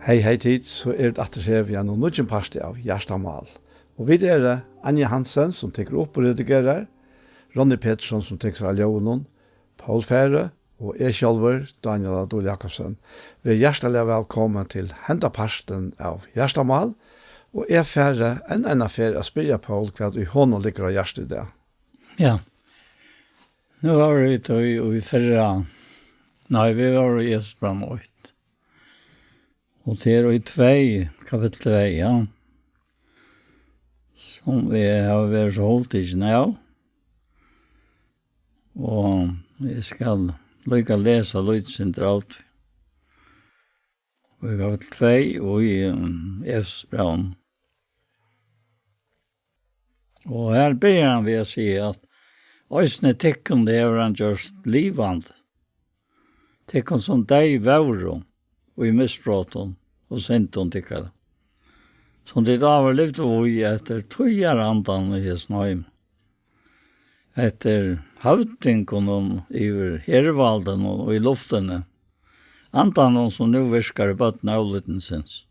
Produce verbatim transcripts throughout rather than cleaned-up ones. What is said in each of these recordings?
Hey, hey, tit, so er tað aftur her við einum nýggjum parti av Hjartamál. Og vit eru Anja Hansen, sum tekur upp og redigerar, Ronny Petersson, sum tekur sær av ljóðinum, Poul Færø og eg sjálvur, Daniel Adol Jakobsen. Ver hjartaliga vælkomin til henda partin av Hjartamál, og eg fari enn eina ferð at spyrja Poul, hvat í honum liggur á hjarta í dag. Ja. Nú vóru vit í, í fyrra, nei, vit vóru í Efesusbrævinum eitt. Og tað er í tvey, kapittul tvey, ja. Sum eg havi verið so hugtikin av. Og eg skal líka lesa lítið sindur av tí. Og í kapittul tvey og í, um, Efesusbrævinum. Og her byrjar hann við at siga, at eisini tykkum hevur hann gjørt livandi. Tykkum, sum deyð vóru í misbrotum og syndum tykkara, sum tit áður livdu í eftir tíðarandanum í hesum heimi, eftir høvdingunum yvir hervaldinum í luftini, andanum, sum nú virkar í børnum ólýdnisins.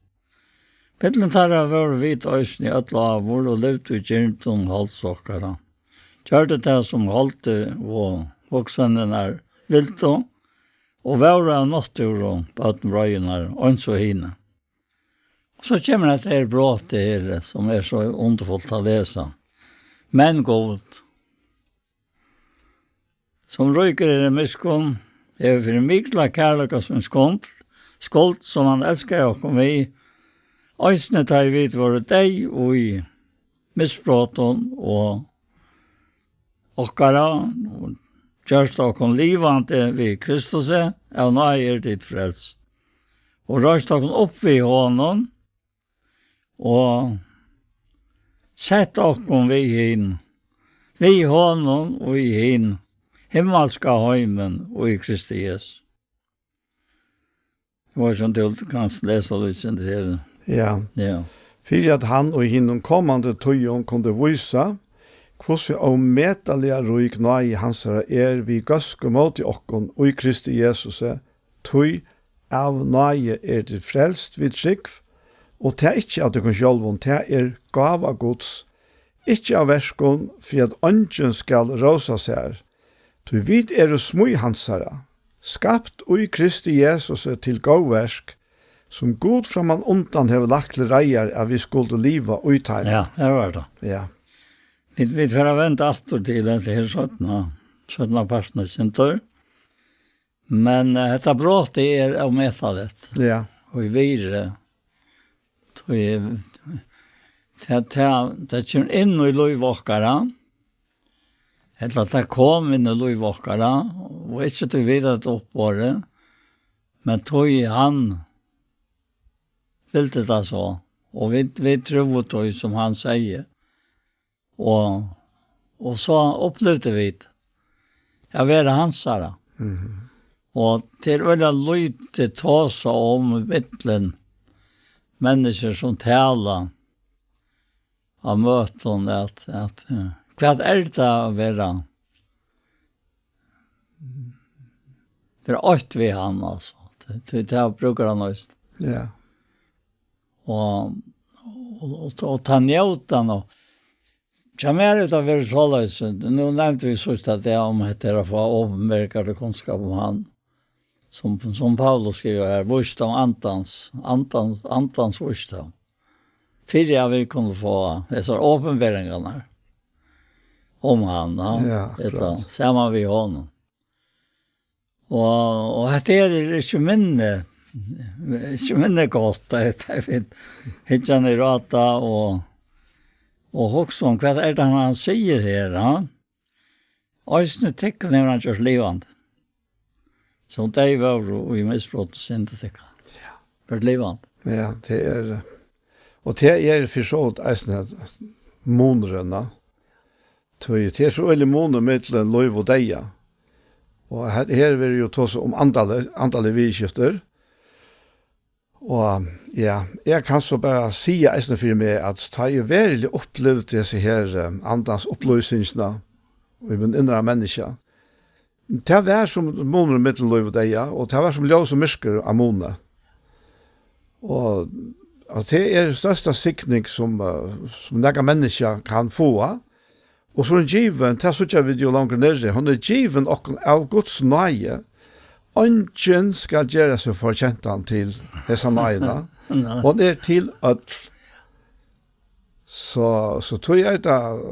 Millum teirra vóru vit eisini øll áður og livdu í girndum halds okkara, gjørdu tað, sum holdið og hugsanirnar vildu, og vóru av náttúru børn vreiðinnar, eins og hini. So kemur hetta her brotið her, sum er so undurfult at lesa. Men Gud, sum ríkur er í miskunn, hevur fyri mikla kærleika sín skuld, skuld, sum hann elskaði okkum við, eisini tá ið vit vóru deyð í misbrotum og okkara, og gjørst okkum livandi við Kristusi, av náði eru tit frelst, og reist okkum upp við honum, og sett okkum við hin, við honum í hin himmalska heimin í Kristi Jesu. Tað var sum tú kanst lesa lítið sindur her. Ja. Ja. Fyri at hann í hinum komandi tíðum kundi vísa, hvussu ómetaliga rík náði hansara er við góðsku móti okkum í Kristi Jesusi, tí av náði eru tit frelst við trúgv, og tað ikki av tykkum sjálvum, tað er gáva Guds, ikki av verkum, fyri at eingin skal rósa sær. Tí vit eru smíð hansara, skapt í Kristi Jesusi til góð verk, sum Gud frammanundan hevur lagt til reiðar, at vit skuldu liva í teimum. Ja, her var tað. Ja. Vit, vit fara at venda aftur til hetta her seinna, seinna partin av sindur. Men, eh, hetta brotið er ómetaligt. Ja. Og í virði. Tí, tað, tað, tað kemur inn í lív okkara. Ella tað kom inn í lív okkara. Og ikki tí vit hava uppborið. Men tí hann vildi tað so. Og vit, vit trúðu tí sum hann segði. Og, og so upplivdu vit at vera hansara. Mhm. Og tað er øgiliga lítið tosað um millum menniskjur sum tala á møtum at, at, eh, hvat er tað at vera, vera eitt við hann, altso? Tí, tí tað brúkar hann eisini. Ja. Og, og, og, og tað njóta hann, og hjá mær er tað verið soleiðis, nú nevndu vit síðst at tað um hetta er at fáa opinberleika til kunnskap um hann, sum, sum Paulus skrivar her, vísdóm andans, andans, andans vísdóm. Fyri at vit kunnu fáa hesar opinberingarnar um hann, ja, ja, ella akkurát. Saman við honum. Og, og hetta her er ikki minni, ikki minni gott, at hetta er vit hyggja niður á tað og, og hugsa um, hvat er tað hann sigur her, ha? Eisini tykkum hevur hann gjørt livandi. Sum deyð vóru í misbrot og synd og tykkum. Ja. Gjørt livandi. Ja, tað er, og tað er fyri so vítt eisini at munurin, ja. Tí tað er so øgiligur munur millum lív og deyða. Og her, her verður jú tosað um andalig, andalig viðurskifti. Og, ja, eg kann so bara siga eisini fyri meg, at tá eg veruliga upplivdi hesa her, eh, andans upplýsingina í mín innra menniskja, tað var sum munurin millum lív og deyða, og tað var sum ljós og myrkur at muna. Og, og tað er størsta signing, sum, eh, sum nakar menniskja kann fáa. Og so er hon givin, tað síggja vit jo longur niðri, hon er givin okkum av Guds náði. Eingin skal gera seg fortjentan til hesa náðina. Nei. Hon er til øll. So, so tí er tað,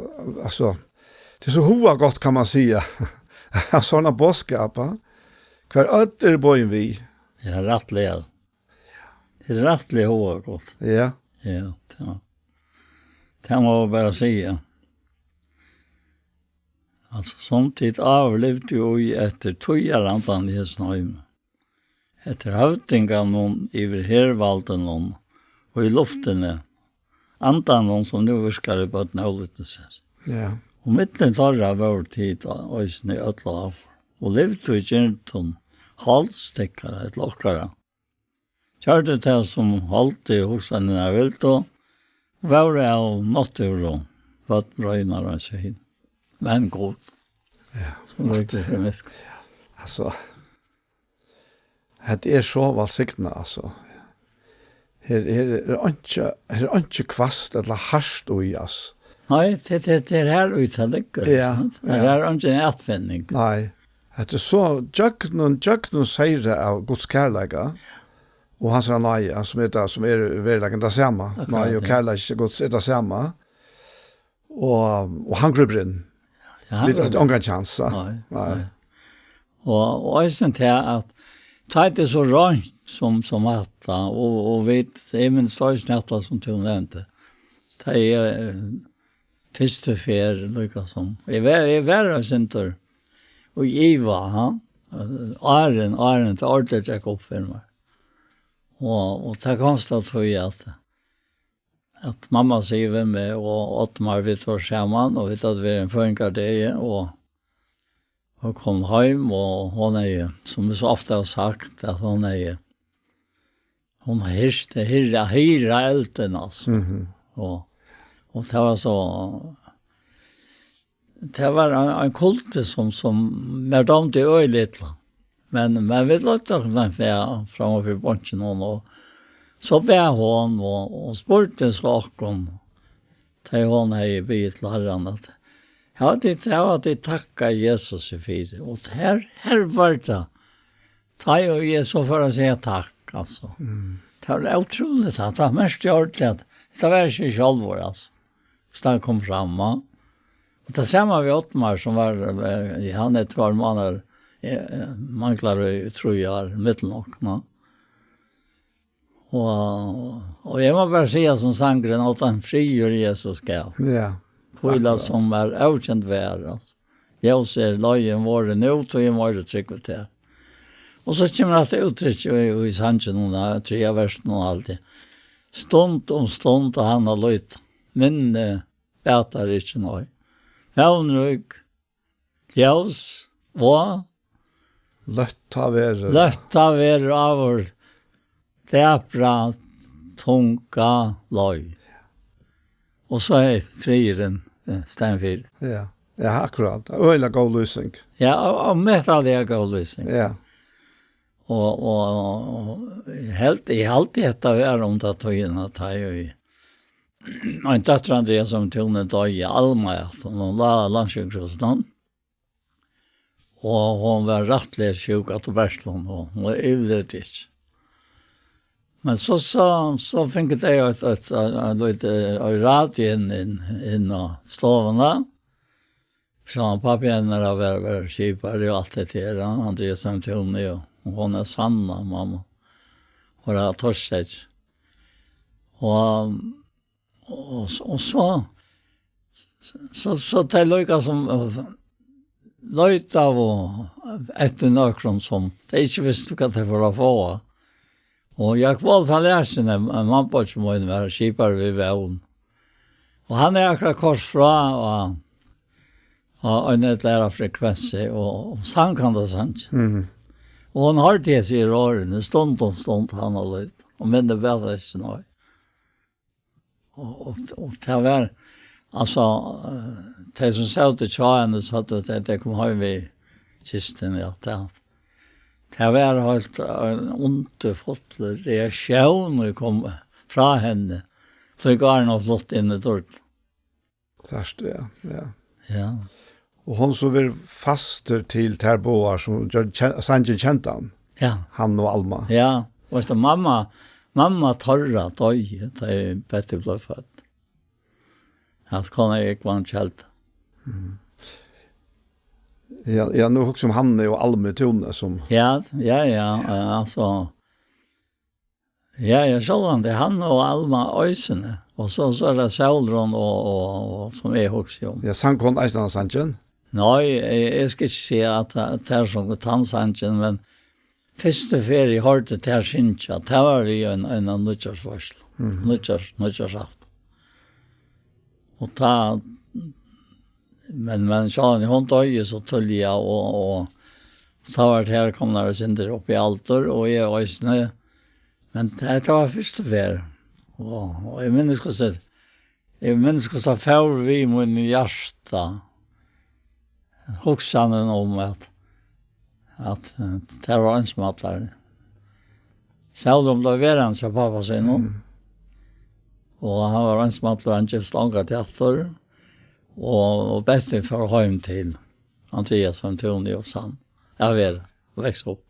altso, tað er so hugagott, kann man siga, at sovorðnan boðskap, ha? Hvar øll eru boðin við. Ja, rættiliga. Tað er rættiliga hugagott. Ja. Ja, tað, tað má eg bara siga. Altso, sum tit áður livdu í eftir tíðarandanum í hesum heimi, eftir høvdinganum yvir hervaldinum og í luftini, andanum, sum nú virkar í børnum ólýdnisins. Ja. Og millum teirra vóru tit eisini í øll ár, og livdu í girndum halds tykkara ella okkara. Gjørdu tað, sum holdið og hugsanirnar vildu, vóru av náttúru børn reinar eins og hin. Men Gud, ja, sum vekur fyri miskunn. Altso, hetta er so vælsignað, altso. Her, her er einki, her er einki kvast ella hart í, altso. Nei, tað, tað, tað er her í tað liggur, ja, sant? Ja. Her er eingin atfinning. Nei. Hetta er so gjøgnum, gjøgnum seyra av Guds kærleika og hansara náði, sum er tað, sum er í veruleikanum tað sama. Akkurát, náði og ja. Kærleiki Guds er tað sama. Og, og hann grípur inn. Ja, hann vit grípur inn. Ongan kjans, ja. Nei, nei. Nei. Og, og eisini tað at tá er tað so reint sum, sum hatta, og, og vit, eg minnist eisini hatta sum tú nevndi. Tá er, eh, fyrstu ferð, líka sum. Eg var, eg var eitt sindur og iva, ha? Áðrenn, áðrenn tað ordiliga gekk upp fyri mær. Og, og tað komst av tí at, at mamma sigur við meg, og Oddmar, vit vóru saman, og vit høvdu verið ein føðingardegi, og, og kom heim, og hon hevði, sum vit so ofta hava sagt, at hon hevði, hon hevði hýrt, hýra, hýra eldin, altso. Mhm. Og, og tað var so, tað var ein, ein kuldi sum, sum mær dámdi øgiliga illa. Men, men vit løgdu okkum tað fram fyri bonkin og, og so bað hon og, og spurdi so okkum, tá hon hevði biðið til Harran, at hava tit, hava tit takkað Jesus fyri? Og her, her var tað. Tá og eg so fór at siga takk, altso. Mm. Tað var ótrúligt, at tað merkti ordiliga, at tað var ikki sjálvur, altso. So tað kom fram, ja. Og tað sama við Oddmar, sum var, eh, ja, hann er tveir mánaðir, eh, manglar í trý ár, millum okkum, ja. Og, og eg má bara siga sum sangurin, at tann friður Jesus gav. Ja. Hvíla akkurát. Sum er ókend verð, altso. Ljós er leiðin vorðin nú, tí eg meiri trúgvi tær. Og so kemur hatta úttrykk í, í sanginum, í triðja versinum og alt tað. Stund um stund og hann at líta. Minni batar ikki, nei. Vónrík, ljós og løtt tá verður. Løtt tá verður áður dapra tunga leið. Og so er friðurin, eh, staðin fyri. Ja. Ja, akkurát. Øgiliga góð lýsing. Ja, og, og metaliga góð lýsing. Ja. Og, og, og eg helt, eg helt hetta var um ta tíðina, tá eg, ein dóttir Andreas, sum tú nevndi, doyði, Alma, ja, hon lá á Landssjúkrahúsinum. Og hon var rættiliga sjúk av tuberklum, og hon var yvirlivd ikki. Men so, so, so fingu tey eitt, eitt, eitt, eitt lítið, eitt radio inn, inn, inn á stovuna. So pápi hennara var, var skipari og alt hetta her, hann, hann dreiv seg um túnið, og, og hon er Sanna, mamma. Hon er av Torshavn. Og, og, og so, so, so tey líka sum, eh, leitaðu eftir nøkrum sum tey ikki vistu hvat tey fóru at fáa. Og Jakob Oluf, hann lærdi seg, men mammubeiggi mín var skipari við Vón. Og hann er akkurát koyrdur frá á, á ein ella annan frekvens og, og sang handa sangin. Mhm. Og hon hoyrdi hesi her orðini, stund um stund, hann og lít. Og minni bað ikki, nei. Og, og, og tað var, altso, eh, tey sum sótu hjá henni, søgdu, at tey, tey komu heim við kistuni, ja, tað. Tað var heilt ein undurfullur reaktión, ið kom frá henni, so eg var nú flott inn í dørt. Sært, ja, ja. Ja. Og hon so verður fastur til tær báðar, sum gjørdu kjen-, sangin kendan. Ja. Hann og Alma. Ja, og so mamma, mamma teirra doyði, tá ið Betty bleiv fødd. At kona er ikki vann kjeld. Mm. Ja, ja, nú hugsa um Hannu og Almu í Túni sum Ja, ja, ja, eh, altso. Ja, ja, sjálvandi, Hanna og Alma eisini. Og so, so er tað Sólrun og, og, og sum eg hugsi um. Ja, sang hon eisini hann sangin? Nei, eg, eg skal ikki siga at tað, tað er sum tann sangin, men fyrstu ferð eg hoyrdi tær syngja, tað var við ein, ein av nýggjársveitslu. Mhm. Nýggjárs-, nýggjársaftan. Og tá, men, men sjálvandi, hon doyði so tíðliga, og, og, og tá var tær komnar eitt sindur upp í aldur, og eg eisini. Men tað, tað var fyrstu ferð. Og, og eg minnist hvussu, eg minnist hvussu tað fór við mín hjarta. Hugsanin um at, at, eh, tað var eins og allar. Sólrun bleiv verandi hjá pápa sínum. Mm. Og hann var eins og allar, hann gevst ongantíð aftur. Og, og Betty fór heim til Andreas, sum Túni og Sann. Ja, vel, veks upp.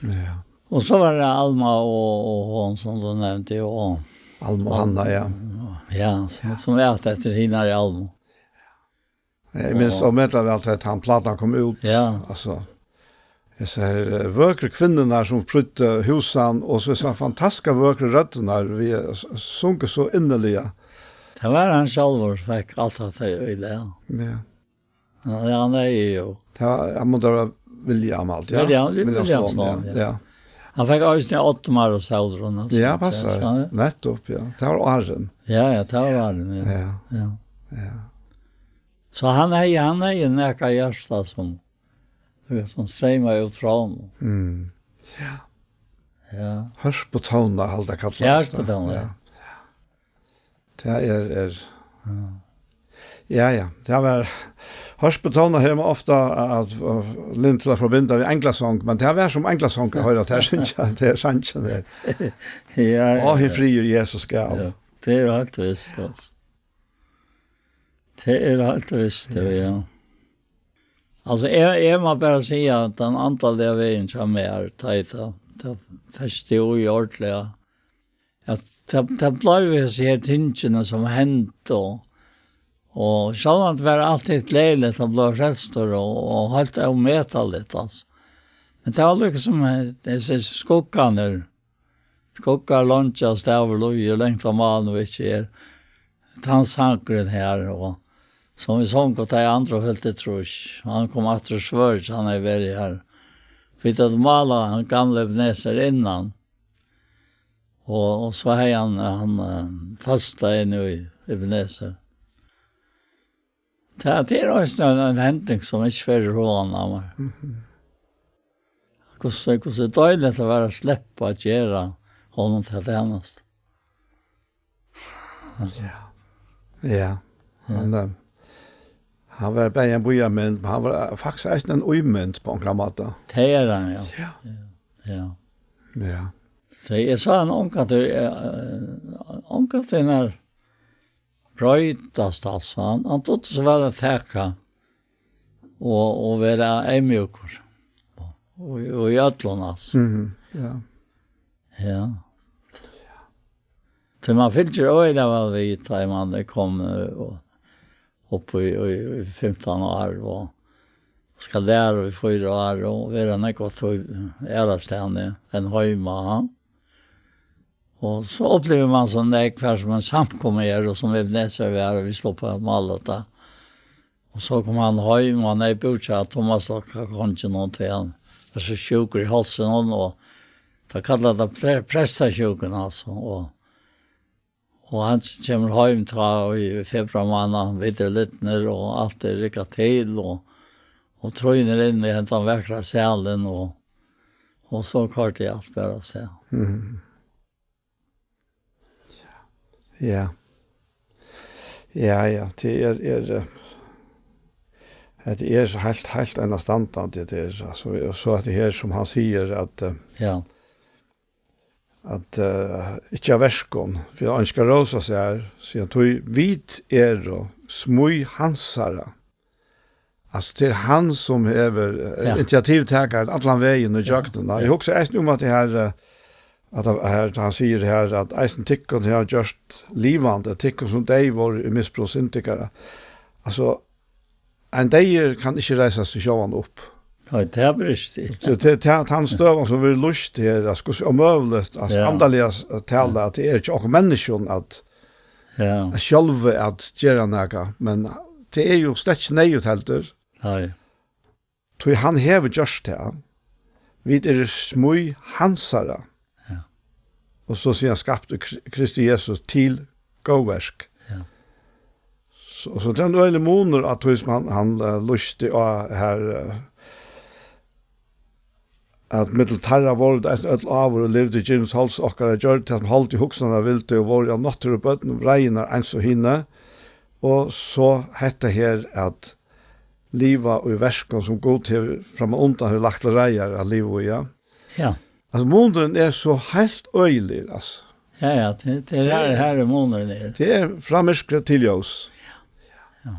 Ja. Og so var tað Alma og, og hon, sum tú nevndi, og Alma og Hanna, ja. Ja, sum, sum er alt eftir hinar í Alma. Ja, eg minnist Og ómetaliga væl, at hann platan kom út. Ja. Altso, hesar her, eh, vøkru kvinnurnar, sum prýddu húsan, og so hesar fantastiska vøkru røddirnar, vit, eh, s-, sungu so inniliga. Tað var hann sjálvur, sum fekk alt at tey í dag. Ja. Ja, ja, nei, jú. Tað var, hann mátti vera William alt, ja. William, William William Sloan, Sloan, ja, ja. Ja. Hann fekk eisini Oddmar og Sólrun, altso, Ja, so, passar. so, ja. Nettopp, ja. Tað var áðrenn. Ja, ja, tað var áðrenn, ja. Ja. Ja. Ja. So hann hevði, hann hevði nakað hjarta sum, sum streymaði út frá honum. Mm. Ja. Ja. Hørputónar, halda kallast Ja, tað. Hørputónar, ja. Ja. Tað er, er Ja. Ja, ja. Tað var hørputónar her, man ofta at, at lyndi til at forbinda við einglasong, men tað var sum einglasong at hoyra, tað er syngja, tað er sangin her. Ja, ja, Á, hin ja. friður Jesus gav. Ja. Tað er heilt vist, altso. Tað er heilt vist, tað, ja. Altso, eg, eg má bara siga at tann andaliga vegin hjá mær, tá eg tá, tá festi eg í ordiliga, at tað, tað bleiv hesi her tingini, sum hendu, og, og sjálvandi var alt hitt gleðiligt at blíva frelstur, og, og heilt ómetaligt, altso. Men tað var líkasum, eh, hesir skuggarnir, Skuggar leingjast, dagur líður, langt frá málinum ikki er. Tann sangurin her, og sum vit sungu, tá ið Andra fylti trýss, hann kom aftur í Svøríki, hann hevði verið her. Vit høvdu málað hann gamla Ebenezer innan. Og, og so hevði hann, hann, eh, føðsludag inni í Ebenezer. Tað, tað er eisini ein, ein hending, sum ikki fer úr huganum á mær. Mhm. Hvussu, hvussu deiligt tað var at sleppa at gera honum ta tænastu. Ja. Ja. Ja. Hann, eh, hann var bæði ein býarmynd, men hann var, eh, faktiskt eisini ein ímynd á onkran máta. Tað er hann, ja. Ja. Ja. Ja. Ja. Tað, eg sá hann ongantíð, eh, ongantíð nær broytast, altso. Hann, hann dugdi so væl at taka og, og vera eyðmjúkur. Og, og í øllum, altso. Mhm, ja. Ja. Tí man fylgir øgiliga væl við, tá ið man er komin, eh, og upp í, í, í fimtan ár, og skal læra í fýra ár, og vera nógva tíð aðrastaðni enn heima, ha? Og so upplivir man so nógv, hvar sum ein samkoma er, og sum Ebenezer var, og vit sluppu at mála tað. Og so kom hann heim, og hann hevði búð hjá Thomas Lokka konginum, og tí hann var so sjúkur í hálsinum, og tá kallaðu tað pre-, prestasjúkuna, altso, og, og hann kemur heim tá í februar mánað, vit eru lidnir, og alt er riggað til, og, og trýnir inn í hendan vakra salin, og, og so koyrdi alt bara av stað. Mhm. Ja. Ja, ja, tað er, er, eh, Hetta er so heilt, heilt einastandandi, hetta er, altso, og so hetta her sum hann sigur at, eh, Ja. at, eh, ikki av verkum, fyri at hann ikki skal rósa sær, sigur hann, tí vit eru smíð hansara. Altso, tað er hann sum hevur, eh, Ja. initiativtakarin allan vegin í Ja. gjøgnum. Ja. Eg hugsi eisini um at tað her, eh, at hann, her, hann sigur her, at eisini tykkum hevur hann gjørt livandi, tykkum sum deyð vóru í misbrúk syndara. Altso, ein deyður kann ikki reisa seg sjálvan upp. Nei, tað er brist. So tað, tað, tann støðan sum verður lýst her, at hvussu ómøguligt, altso, Ja. andaliga s-, at tala, Ja. at tað er ikki okkum menniskjum at, Ja. at sjálvi at gera nakað, men tað er jú slett ikki neyðugt heldur. Nei. Tí hann hevur gjørt tað. Vit eru smíð hansara. Ja. Og so sigur hann, skapt í Kri-, Kristi Jesus til góðverk. Ja. So, so tað er ein øgiligur munur á tí sum hann, hann, eh, lýsti á her, eh, at millum teirra vóru tað eisini øll áður og livdu í girndum holds okkara, gjørdu tað sum hold í hugsanarvildi og vóru av náttúru børn vreiðinnar eins og hini. Og so hetta her at liva í verkum sum Gud hevur frammanundan hevur lagt til reiðar at liva í, ja. Ja. Altso, munurin er so heilt øgiligur, altso. Ja, ja, tað, tað er Tað her, er her er munurin er. Tað er frá myrkri til ljós. Ja.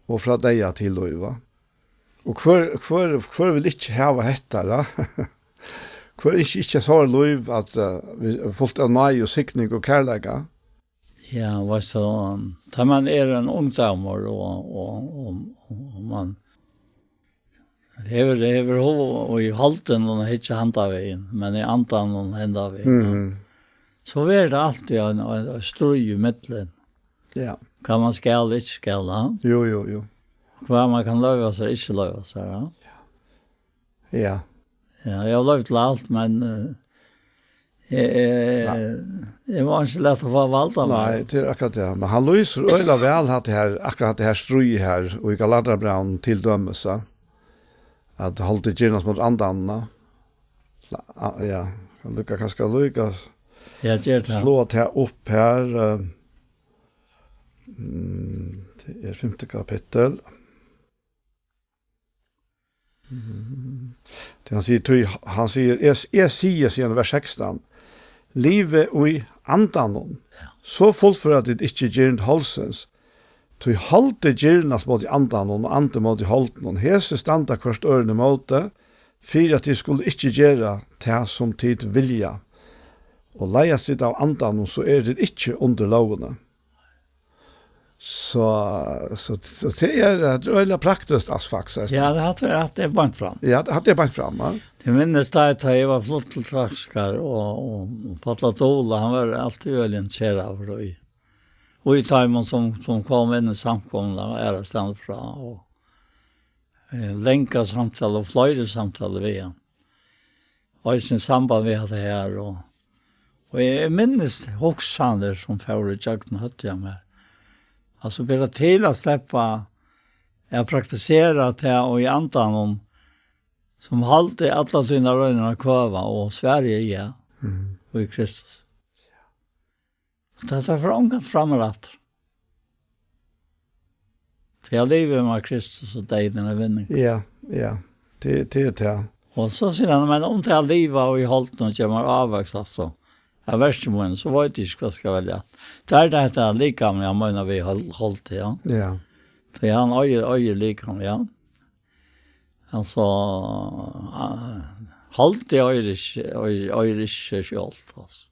Og frá deyða til lív, va? Og hvør, hvør, hvør vil ikki hava hetta, da? Hvør ynskir ikki so lív at, eh, við, fult av náði og signing og kærleika? Ja, veitst tú, tá man er ein ungdómur og, og, og, og man hevur, hevur hug í holdinum at hyggja handan vegin, men í andanum hendan vegin, Mhm. so verður tað altíð ein, ein, ein stríð í millum. Ja. Hvat man skal, ikki skal, ha? Jú, jú, jú. Hvat man kann loyva sær, ikki loyva sær, ha? Ja. Ja, eg havi loyvt til alt, men, eh, eg, eg, Nei. eg má ikki lata fáa vald á Nei, meg. Tað er akkurát tað. Men hann lýsir øgiliga væl hatta her, akkurát hatta her stríðið her, og í Galatarabrævinum til dømis, ja. At holdið girnast móti andanum, ja. La-, a-, ja, kann líka, kanska líka Ja, ger tað. Sláa tað upp her, eh, mm, tað er fimta kapittul. Mhm. Tí hann sigur, tí, hann sigur, eg, eg sigi, sigur hann í vers sekstan, livi í andanum, Ja. so fullføra tit ikki girnd holdsins. Tí holdið girnast móti andanum, og andin móti holdinum. Hesi standa hvørt øðrum ímóti, fyri at tit skulu ikki gera tað, sum tit vilja. Og leiðast tit av andanum, so eru tit ikki undir lógini. So, so, so tað er, tað er øgiliga praktiskt, altso, faktiskt. Ja, tað er, tað er beint fram. Ja, tað er beint fram, ja. Eg minnist tá, tá eg var fluttur til Klaksvíkar, og, og, og Páll Óla, hann var altíð øgiliga interesseraður í, í teimum, sum, sum kom inn í samkomuna og aðrastaðni frá, og, eh, langa samtalu og fleiri samtalur við hann. Eisini í samband við hatta her, og, og eg minnist hugsanir sum fóru í gjøgnum høvdið á mær. Altso, ber tað til at sleppa at praktisera tað og í andanum, sum haldi allar tínar roynir at køva, og svarið er ja, Mhm. í Kristus. Tað, tað fer ongantíð fram og aftur. Tí at liva er Kristus, og deyðin er vinningur. Ja, ja. Tað, tað er tað. Og so sigur hann, men um tað at liva í holdinum gevur mær ávøkst, altso, av verki mínum, so veit eg ikki, hvat eg skal velja. Tað er tað, hetta likamliga, meina vit, hold, holdið, ja. Ja. Tí hann eigur, eigur likamið, ja. Altso, eh, holdið eigur ikki, eigur, eigur ikki seg sjálvt, altso.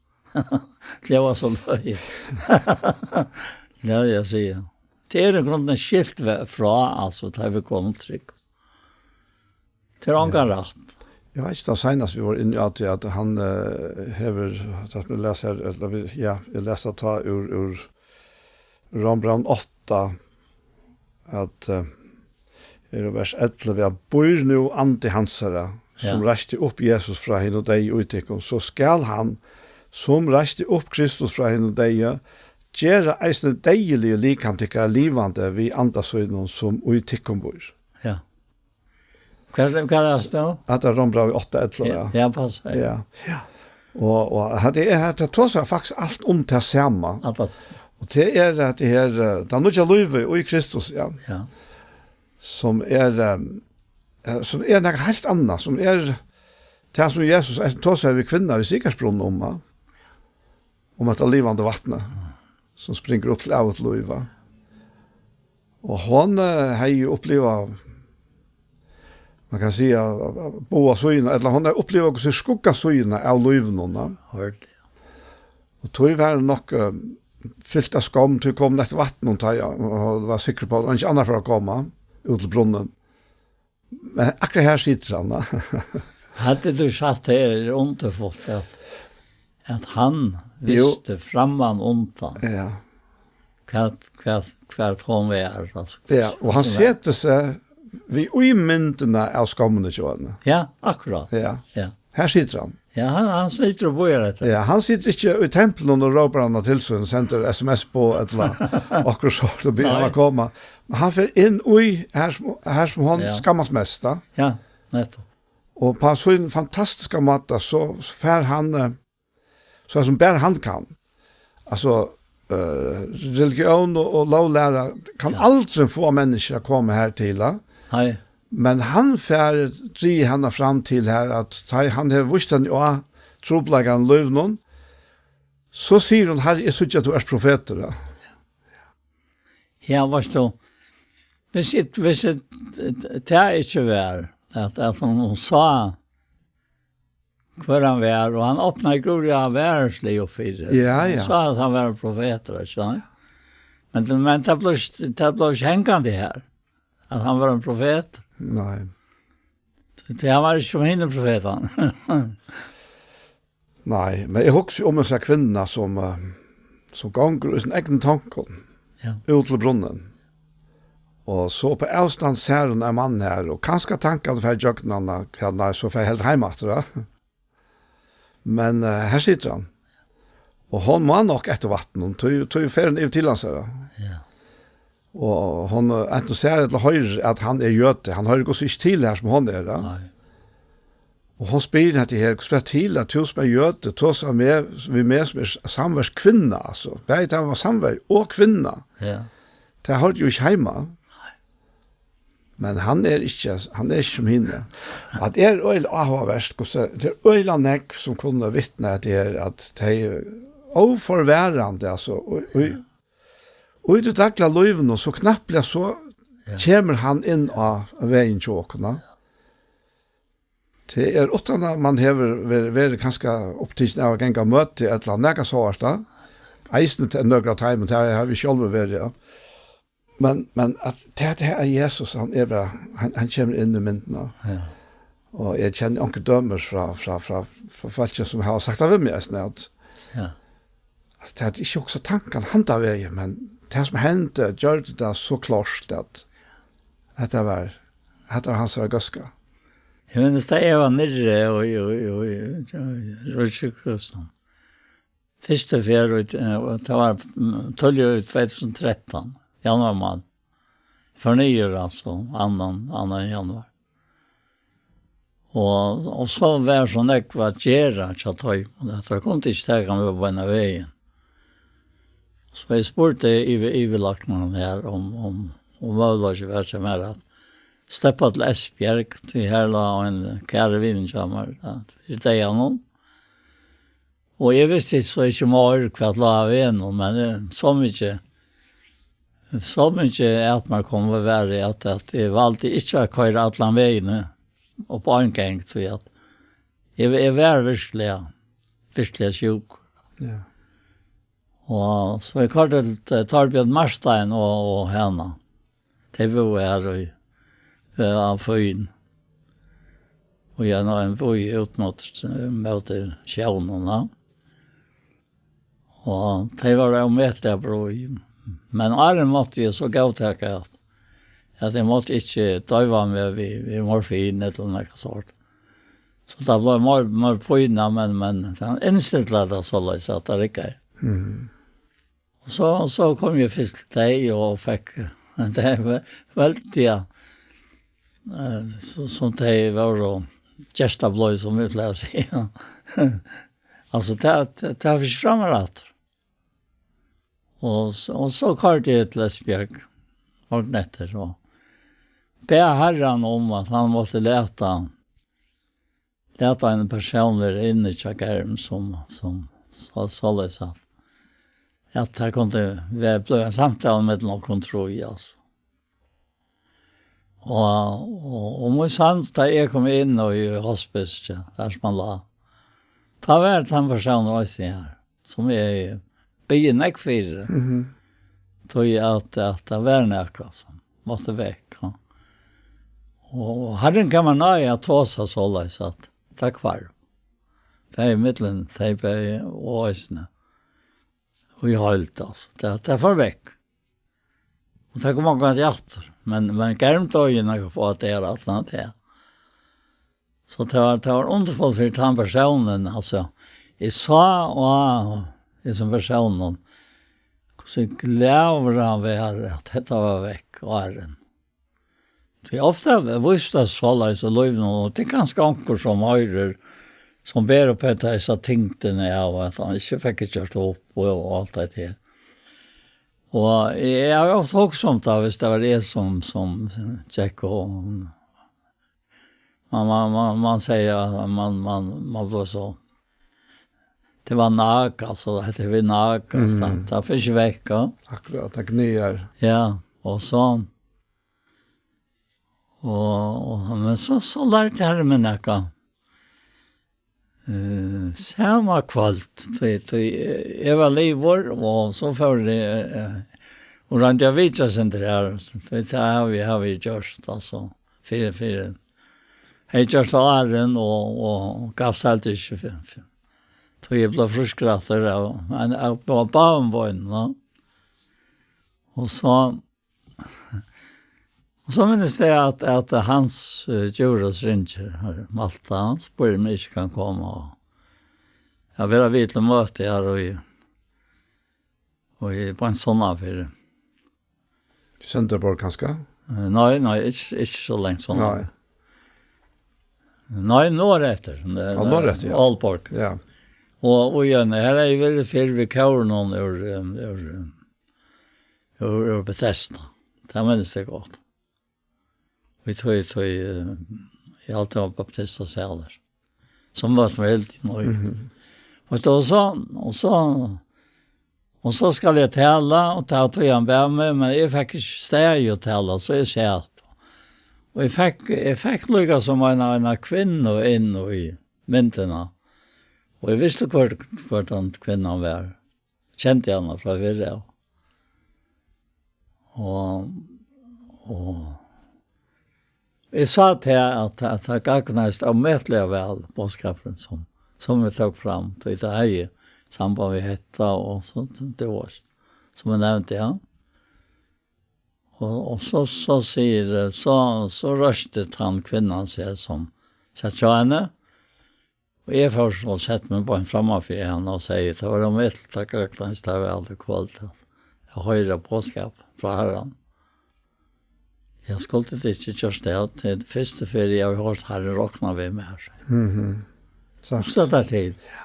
Tað var so løgið. Ja, eg sigi. Tað er í grunden skilt ve-, frá, altso, tá vit koma til trúgv. Tað er ongan Ja. rætt. Eg veit ikki, tað seinast vit vóru inni á tí, at hann, eh, hevur, at vit lesa her, ella vit, ja, eg lesi tað tá úr, úr Rómbrævinum átta, at, eh, er í vers ellivu, at býr nú andi hansara, sum Ja. reisti upp Jesus frá hinum deyðu í tykkum, so skal hann, sum reisti upp Kristus frá hinum deyðu, gera eisini deyðiligu likam tykkara livandi við anda sínum, sum í tykkum býr. Ja. Hvat er, hvat er tað? At tað er Rómbrævið átta ellivu, ja. Ja, pass. Ja. Ja. Og, og hatta er, hatta tosar faktiskt alt um tað sama. Alt, alt. Og tað er at tað her, eh, tað nýggja lívið í Kristus, ja. Ja. sum er, eh, eh, sum er nakað heilt annað, sum er tað, sum Jesus eisini tosaði við kvinnuna við Sikarsbrunnin um, eh, um hetta livandi vatnið, sum springur upp til ævigt lív, va? Og hon, eh, hevði jo upplivað, man kann siga, báðar síðurnar, ella hon hevði upplivað hvussu skuggasíðuna av lívinum, va? Ordiliga. Og tí var hon nokk, eh, fylt av skomm, tí kom nett vatn, hon tá, ja, og var sikkur uppá, at ikki annar fór at koma út til brunnin. Men akkurát her situr hann, va? Hetta tú sagt her er undurfult, at, at hann Jú. Visti framman undan, Ja. Hvat, hvat, hvat hon var, altso, Ja, og hann hvussu hon var. Setir seg við ímyndina av skommini hjá henni. Ja, akkurát. Ja. Ja. Her situr hann. Ja, hann, hann situr og bíðar eftir. Ja, hann situr ikki í templinum og rópar hann til sín, sendir S M S boð ella okkurt sort og biður hann Nei. At koma. Men hann fer inn í her sum, her sum hann Ja. Skammast mest, da. Ja, nettopp. Og på sånn fantastiska måte, så, så fer han, eh, så som bare han kan. Altså, eh, religion og, og lovlæra kan Ja. Aldri få mennesker å komme her til, da. Nei. Men hann fer, driver hann fram til her, at tá hann hevur víst hann á trupulleikan í lívinum, so sigur hann, "Herre, eg síggi, at tú ert profetur." Ja. Ja, veist du, hvis jeg, hvis jeg, det er ikke vær, at, at hun, hun sa, hvør hann var, og hann opnaði grovliga verðslig upp fyri. Ja, Hann ja. Sa, at hann var ein profetur, ikki sant? Men, men tað bleiv, tað bleiv ikki hangandi her, at hann var ein profetur. Nei. Tí hann var ikki sum hinir profetarnir. Nei, men eg hugsi um hesa kvinnuna sum, eh, sum gongur í sín egnu tonkum, Ja. Út til brunnin. Og so upp á avstand sær hon ein mann her, og kanska tankarnir fara í gjøgnum hana, ja, nei, so fer eg heldur heim aftur, ja. Men, eh, her situr hann. Og hon má nokk eftir vatninum, tí, tí fer hon yvir til hans her, ja. Ja. Og hon, eh, enten sær ella hoyrir, at hann er jødi. Hann hoyrir hvussu ikki til her, sum hon er, ja. Nei. Og hon spyr hetta her, "Hvussu ber til, at tú sum er jødi, tosar meg, við meg sum er samværskvinna, altso?" Bæði tað var samvær og kvinna. Ja. Tað hoyrdi jo ikki heima. Men hann er ikki, hann er ikki sum hini. Og tað er øgiliga áhugavert, hvussu, tað er øgiliga nógv, sum kunnu vitna at tað er, at tey eru óforvarandi, altso, og, og, og í tí dagliga lívinum, so knappliga so Ja. Kemur hann inn á vegin hjá okkum, ja. Tað er uttan at man hevur verið, verið kanska upptikin av at ganga møti ella nakað sovorðið, ja. Eisini til nøkur av teimum, tað havi eg sjálvur verið, ja. Men, men at tað, tað er Jesus, hann er bara, hann, hann kemur inn í myndina. Ja. Og eg kenni onkur dømi frá, frá, frá, frá fólki sum hava sagt tað við meg, eisini, at Ja. Altso, tað er ikki hugsað tankan handan vegin, men tað sum hendi, gjørdi tað so klárt at hetta var, hetta var hansara góðska. Eg minnist, tá eg var niðri í, í, í, í, í Ríkiskrúsinum. Fyrstu ferð, og, og tað var, mm, tíðliga í tvey túsund og trettan, januar mánað. Fór niður, altso, annan, annan januar. Og, og so var so nógv at gera hjá teimum, at teir kundu ikki taka meg upp beinan vegin. So eg spurdi yvir-, yvirlæknan her um, um, um møguleiki var hjá mær at sleppa til Esbjerg, tí har lá ein kæri vinur hjá mær, ja, fyri deyðanum. Og eg visti so ikki meir, hvat lá á vegnum, men, eh, so mikið, so mikið at mær kom at vera, at, at eg valdi ikki at koyra allan vegin upp á ein gang, tí at eg, eg var veruliga, veruliga sjúkur. Ja. Og so eg koyrdi til, eh, Torbjørn Marstein og, og hana. Tey búðu har í, eh, á Fín. Og eg hevði ein bý út móti, móti sjónum, ja. Og tey vóru ómetaliga blíð. Men áðrenn mátti eg so góðtaka at, at eg mátti ikki doyva meg við, við morfin ella nakað sort. So tað bleiv meir, meir pína, men, men hann innstillaði tað soleiðis at tað riggaði. Mhm. Og so, so kom eg fyrst til tey og fekk, tey ve-, veldiga, eh, so, sum tey vóru gestablíð, sum vit plaga at siga. Altso, tað, tað, tað var ikki framar aftur. Og so, og so koyrdi eg til Esbjerg, morgunin eftir, og bað Harran um, at hann mátti lata, lata ein persón vera inni hjá Germ, sum, sum, so, soleiðis at, at tað kundi vera, blíva ein samtala millum okkum trý, altso. Og, og, og mín sans, tá eg kom inn og í hospice, ja, har sum hann lá, tá var tann persónur eisini har, sum eg biði nógv fyri. Mhm. Tí at, at tað var nakað sum mátti vekk, ja. Og Harrin gav mær náði at tosa soleiðis at tað hvarv. Bæði millum tey bæði og eisini í heild, altso. Tað, tað fór vekk. Og tað kom ongantíð aftur. Men, men Germ doyði nakað fáar dagar aftan á tað. So tað var, tað var undurfult fyri tann persónin, altso. Eg sá á hesum persóninum, hvussu glaður hann var, at hetta var vekk, áðrenn. Tí ofta víst tað soleiðis í lívinum, og tað er kanska onkur, sum hoyrir, sum ber upp hetta, hesa tyngdina av, at hann ikki fekk gjørt upp og, og alt tað her. Og eg, eg havi ofta hugsað um tað, hvis tað var eg sum, sum gekk og, man, man, man, man sigur, at man, man, man bleiv so, tað var nag, altso, hetta er við nag, altso, Mm. tað, tað fer ikki vekk, ja. Akkurát, tað gnagar. Ja, og so, og, og, men so, so lærdi Harrin meg nakað. Eh, sama kvøld, tí, tí, eh, eg var liðugur, og so fór eg, eh, og royndi at vitja eitt sindur har, tí tað havi, havi eg gjørt, altso, fyri, fyri. Eg hevði gjørt tað áðrenn, og, og gavst heldur ikki fyri, fyri. Tí eg bleiv frískur aftur av, men av, av báðum beinum, ja. Og so, Og so minnist eg, at, at Hans, eh, Djurhuus ringir, har Malta, hann spyr, um eg ikki kann koma og, ja, vera við til møti her í, í, beint sunnan fyri. Sønderborg, kanska? Eh, nei, nei, ikki, ikki so langt sunnan. Nei. Nei, norðureftir, eh, Ja, norðureftir, ja. Aalborg. Ja. Og, og igjen, her er eg veldig fyrr við kórinum úr, eh, úr, eh, úr, úr Bethesda. Tað minnist eg gott. Vit tøy, tøy, eh, eg haldi, tað var baptistasælir. Sum var so heldig, nei. Mhm. Og so, og so, og so, og so skal eg tala, og tá tøy hann bað meg, men eg fekk ikki staðið at tala, so eg sat. Og eg fekk, eg fekk líka sum eina, eina kvinnu inn í myndina. Og eg visti hvør, hvør tann kvinnan var. Kendi hana frá fyrr, ja. Og, og eg sá til at, at tað gagnaðist ómetaliga væl, boðskapurin sum, sum vit tóku fram, tí tað hevði samband við hetta og so, so tað var, sum eg nevndi, ja. Og, og so, so sigur, eh, so, so reisti tann kvinnan seg sum sat hjá henni, og eg fór so og setti meg beint framman fyri hana og segði, tað var ómetaliga, tað gagnaðist, tað var alt í kvøld, at, at hoyra boðskap frá Harranum. Eg skuldi ikki gjørt tað, tað er fyrstu ferð, eg havi hoyrt Harran rokna við mær. Mhm. Takk. Hugsa tær til. Ja.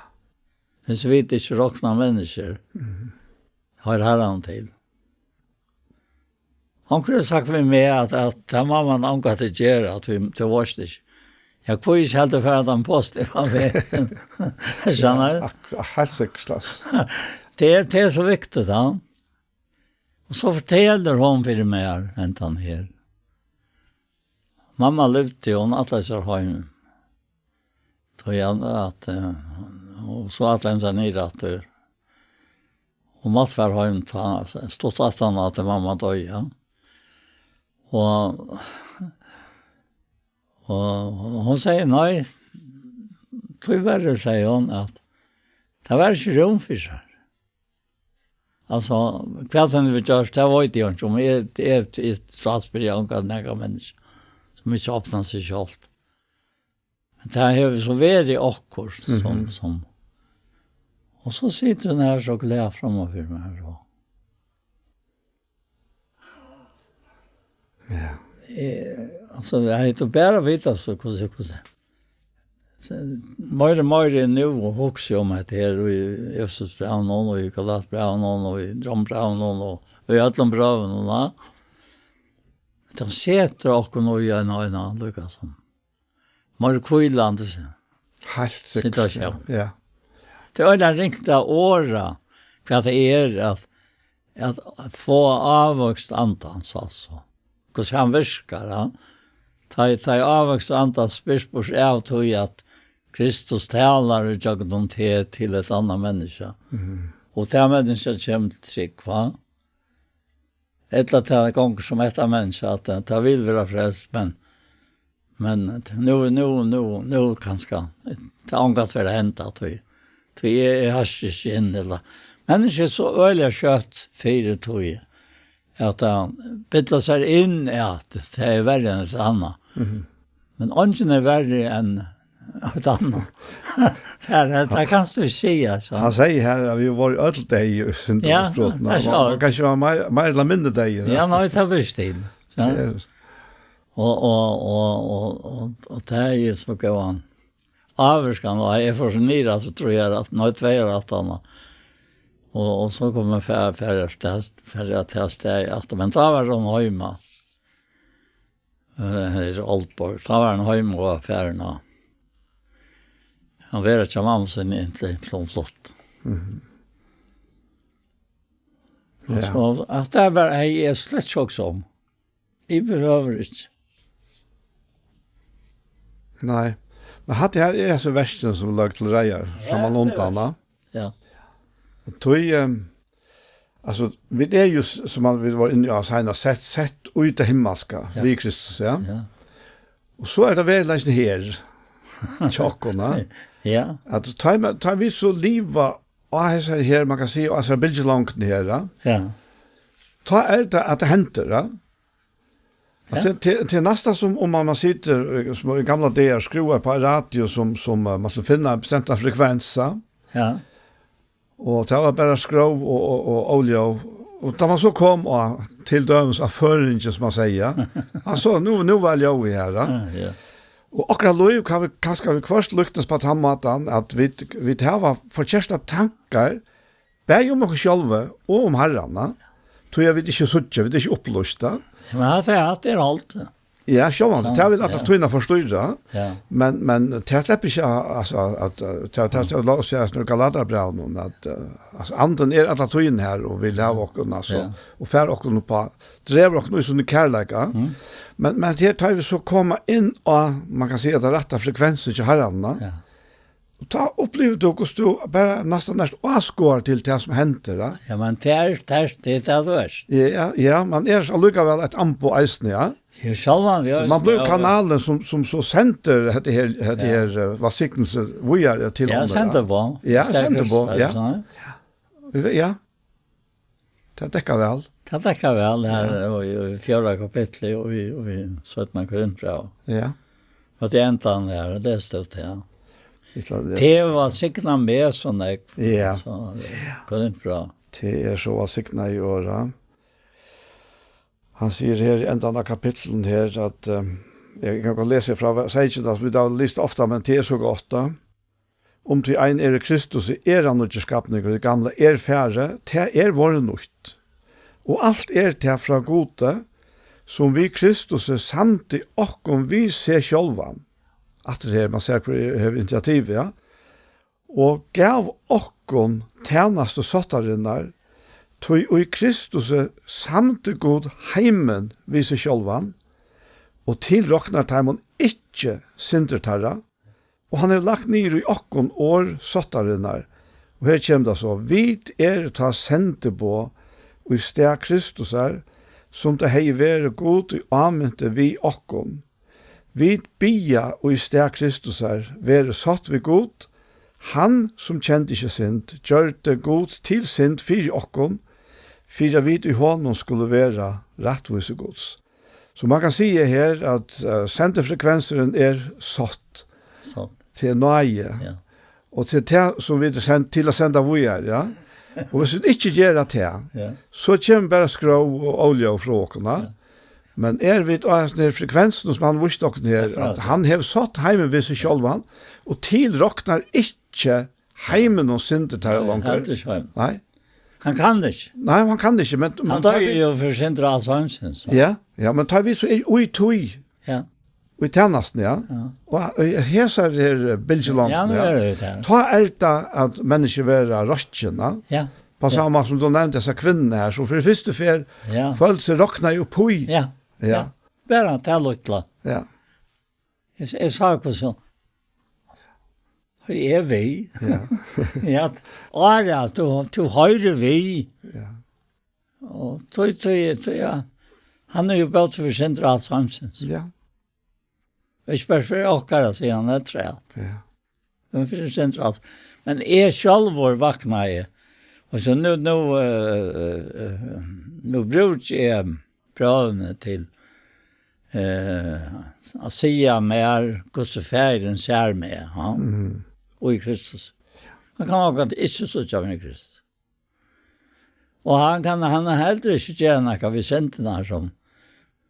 Hvis vit ikki rokna menniskju, Mhm. hoyrir Harran til. Onkur hevur sagt við meg, at, at tað má man ongantíð gera, at tú, tú veitst ikki. Ja, hví ikki heldur fara tann positivan vegin? Skilur tú? Ja, ak-, heilt sikkurt, altso. Tað er, tað er so viktigt, ja. Og so fortelur hon fyri mær, hendan her. Mamma livdi, hon ætlaði sær heim. Tá eg at, eh, og so ætlaði hon sær niður aftur. Og mátti fara heim tá, altso, stutt aftan á at mamma doyði, ja. Og, og hon segði, nei, tíverri, segði hon, at tað var ikki rúm fyri sær. Altso, hvat hon hevur gjørt, tað veit eg ikki um. Eg, eg, eg, eg spyrji ongan, nakran menniskja, sum ikki opnar seg sjálvt. Men tað hevur so verið okkurt, sum, Mhm. sum. Og so situr hon her so glað framman fyri mær, og Ja. Eh, altso, eg hevði bara vitað, so, hvussu, hvussu. So, meira og meira nú og hugsi um hetta her í Efesusbrævinum og í Galatbrævinum og í Rómbrævinum og í øllum brøvunum, va? Tað setir okkum í ein, ein, ein, líka sum. Meir hvílandi si-, Heilt sikkurt. Situatión. Ja. Tað er øgiliga ringt at orða, hvat tað er at, at fáa ávøkst andans, altso. Hvussu hann virkar, ja. Tá, tá ávøkst andans spyrst burtur av tí at Kristus talar í gjøgnum teg til eitt annað menniskja. Mhm. Og tað menniskja kemur til trúgv, hva? Ella tað gongur sum eitt av menniskja, at tað, tað vil vera frelst, men, men nú, nú, nú, nú kanska, tað ongat vera henda, tí, tí eg, eg haski ikki inn, ella, menniskja er so øgiliga skjótt fyri tí, at hann billar sær inn, at tað er verri enn eitt annað. Mhm. Men eingin er verri enn eitt annað. Tað er, tað kanst tú siga, so. Hann sigur her, at vit vóru øll deyð í syndum og brotum. Ja, tað er sant. Man kann ikki vera meir, meir ella minni deyður, ja. Ja, nei, tað er stíl. Ja. Tað er. Og, og, og, og, og, og tað er so góðan ávirkan, og eg fór so niður, at trúgvi eg, at nei, tvey ár aftan á. Og, og so kom eg fer-, fer-, fer-, fer-, til stað aftur, men tá var hon heima. Eh, her í Aalborg. Tá var hann heima og var farin á. Hann var hjá mammu síni inntil, inntil hon flutti. Mhm. Ja. So at tað var, hevði eg slett ikki hugsað um. Yvirhøvur ikki. Nei. Men hatta her er so verkin sum er løgd til reiðar, ja, framman undan, da. Ja. Og tí, ehm, Altso, vit eru jú, s-, sum man, vit vóru inni á seinast, sett, sett í tað himmalska, ja, við Kristus, ja. Ja. Og so er tað veruleikin her, hjá okkum, ja. Ja. At tá, tá vit so liva á hesari her, man kann siga, á hesari bylgjulongdini her, ja. Ja. Tá er tað, at tað hendir, ja. Ja. Til, til, til næsta sum um man, man situr, eh, sum í gamla dagar, skrúvar på radio sum, sum, eh, man skal finna ein bestemtan frekvens, ja. Ja. Og tað var bara skrov og, og, og óljóð. Og tá man so kom á, til dømis á føroyingi, sum man sigur, altso, nú, nú var ljóðið her, ja. Ja, ja. Og akkurát lív kann vit kanska viðhvørt líknast á tann mátan, at vit, vit hava forkertar tankar, bæði um okkum sjálv og um Harran, ja. Tí at vit ikki síggja, vit eru ikki upplýst, ja. Men hatta er, hatta er alt. Ja, sjálvandi, so, tað vil alla, ja, tíðina forstýra. Ja. Men, men tað sleppur ikki at, altso, at, at, tað, tað, tað lesa vit í Galatarbrævinum, at, eh, altso, andin er alla tíðina her og vil hava okkum, altso, ja, og fær okkum upp á, dregur okkum í sín kærleika. Mm. Men, men her tá vit so koma inn á, man kann siga, at rætta frekvensin hjá Harranum, ja. Og tá upplivir tú, hvussu tú bara næstan ert áskoðari til tað sum hendir, ja. Ja, men tað er, tað er, tað er tað, tú ert. Ja, ja, man er allíkavæl eitt amboð eisini, ja. Ja, sjálvandi, ja. Man blívur, ja, kanalin sum, sum so sendir hetta her, hetta, ja, her, eh, vælsignilsi víðari til onnur, ja. Sendiboð. Ja, sendiboð, ja. Sterkast, ja. Ja. Tað dekkar væl. Tað dekkar væl her, ja, og í, í fjórða kapitli og í, og í seinna Korintbræv. Ja. Og tað er endan her, og tað stóð tað, ja. Eg ætli at lesa. Tað var signað meg so nógv, ja, so, ja, Korintbræv. Tað er so vælsignað í orða. Hann sigur her í endan av kapitlinum her, at, eh, eg kann gott lesa frá seytjan, at vit hava lisið ofta, men tað er so gott, da. Um tí ein er í Kristusi, er hann nýggjur skapningur, tað gamla er farið, tað er vorðið nýtt. Og alt er tað frá Gudi, sum við Kristusi samdi okkum við seg sjálvan. Aftur her, man sær, hvør hevur initiativið, ja. Og gav okkum tænastu sáttarinnar, tí í Kristusi samdi Gud heimin við seg sjálvan, og tilroknar teimum ikki syndir teirra, og hann hevur lagt niður í okkum orð sáttarinnar. Og her kemur tað so: Vit eru tá sendiboð í stað Kristusar, sum tað hevði verið Gud í ámynti við okkum. Vit biðja í stað Kristusar, verið sátt við Gud. Hann, sum kendi ikki synd, gjørdi Gud til synd fyri okkum, fyri at vit í honum skulu vera rættvísi Guds. So man kann siga her, at, eh, sendifrekvensurin er sátt. Sátt. Til náði. Ja. Og til tað, sum vit eru send til at senda víðari, ja. Og hvis vit ikki gera tað, ja, so kemur bara skrov og óljóð frá okkum, ja. Ja. Men er vit á hesum her frekvensunum, sum hann vísti okkum her, akkurát, at hann hevur sátt heimin við seg sjálvan, og tilroknar ikki heiminum syndir teirra longur. Nei, heldur ikki heiminum. Nei. Hann kann ikki. Nei, hann kann ikki, men, men hann doyði jú fyri syndir alls heimsins, so. Ja, Ja, men tá vit so eru í tí, ja, í tænastuni, ja. Ja. Og, og hesar her, eh, bylgjulongdini, ja, nú eru vit her. Tá er tað at menniskju verða rokkin, ja. Ja. På samme måte som du nevnte dessa kvinna her, som for fyrstu ferð, ja, følte seg roknað upp í. Ja. Ja. Ja. Bara tað lítla. Ja. Eg, eg sá hvussu. Eg er við. Ja. Ja, ára, tú, tú hoyrir við. Ja. Og tú, tú, tú, ja. Hann er jo bøtt for synd og alt samsins. Ja. Ikki bara fyri okkara, sigur hann, det er træt. Ja. Men fyri synd og alt. Men eg sjálvur vaknaði. Og so nú, nú, eh, eh, eh, nú brúki eg prøvini til, eh, at siga mær, hvussu Faðirin sær meg, ja? Mhm. Og í Kristus. Hann kann akkurát ikki síggja meg í Kristus. Og hann kann, hann er heldur ikki gera nakað við syndina, sum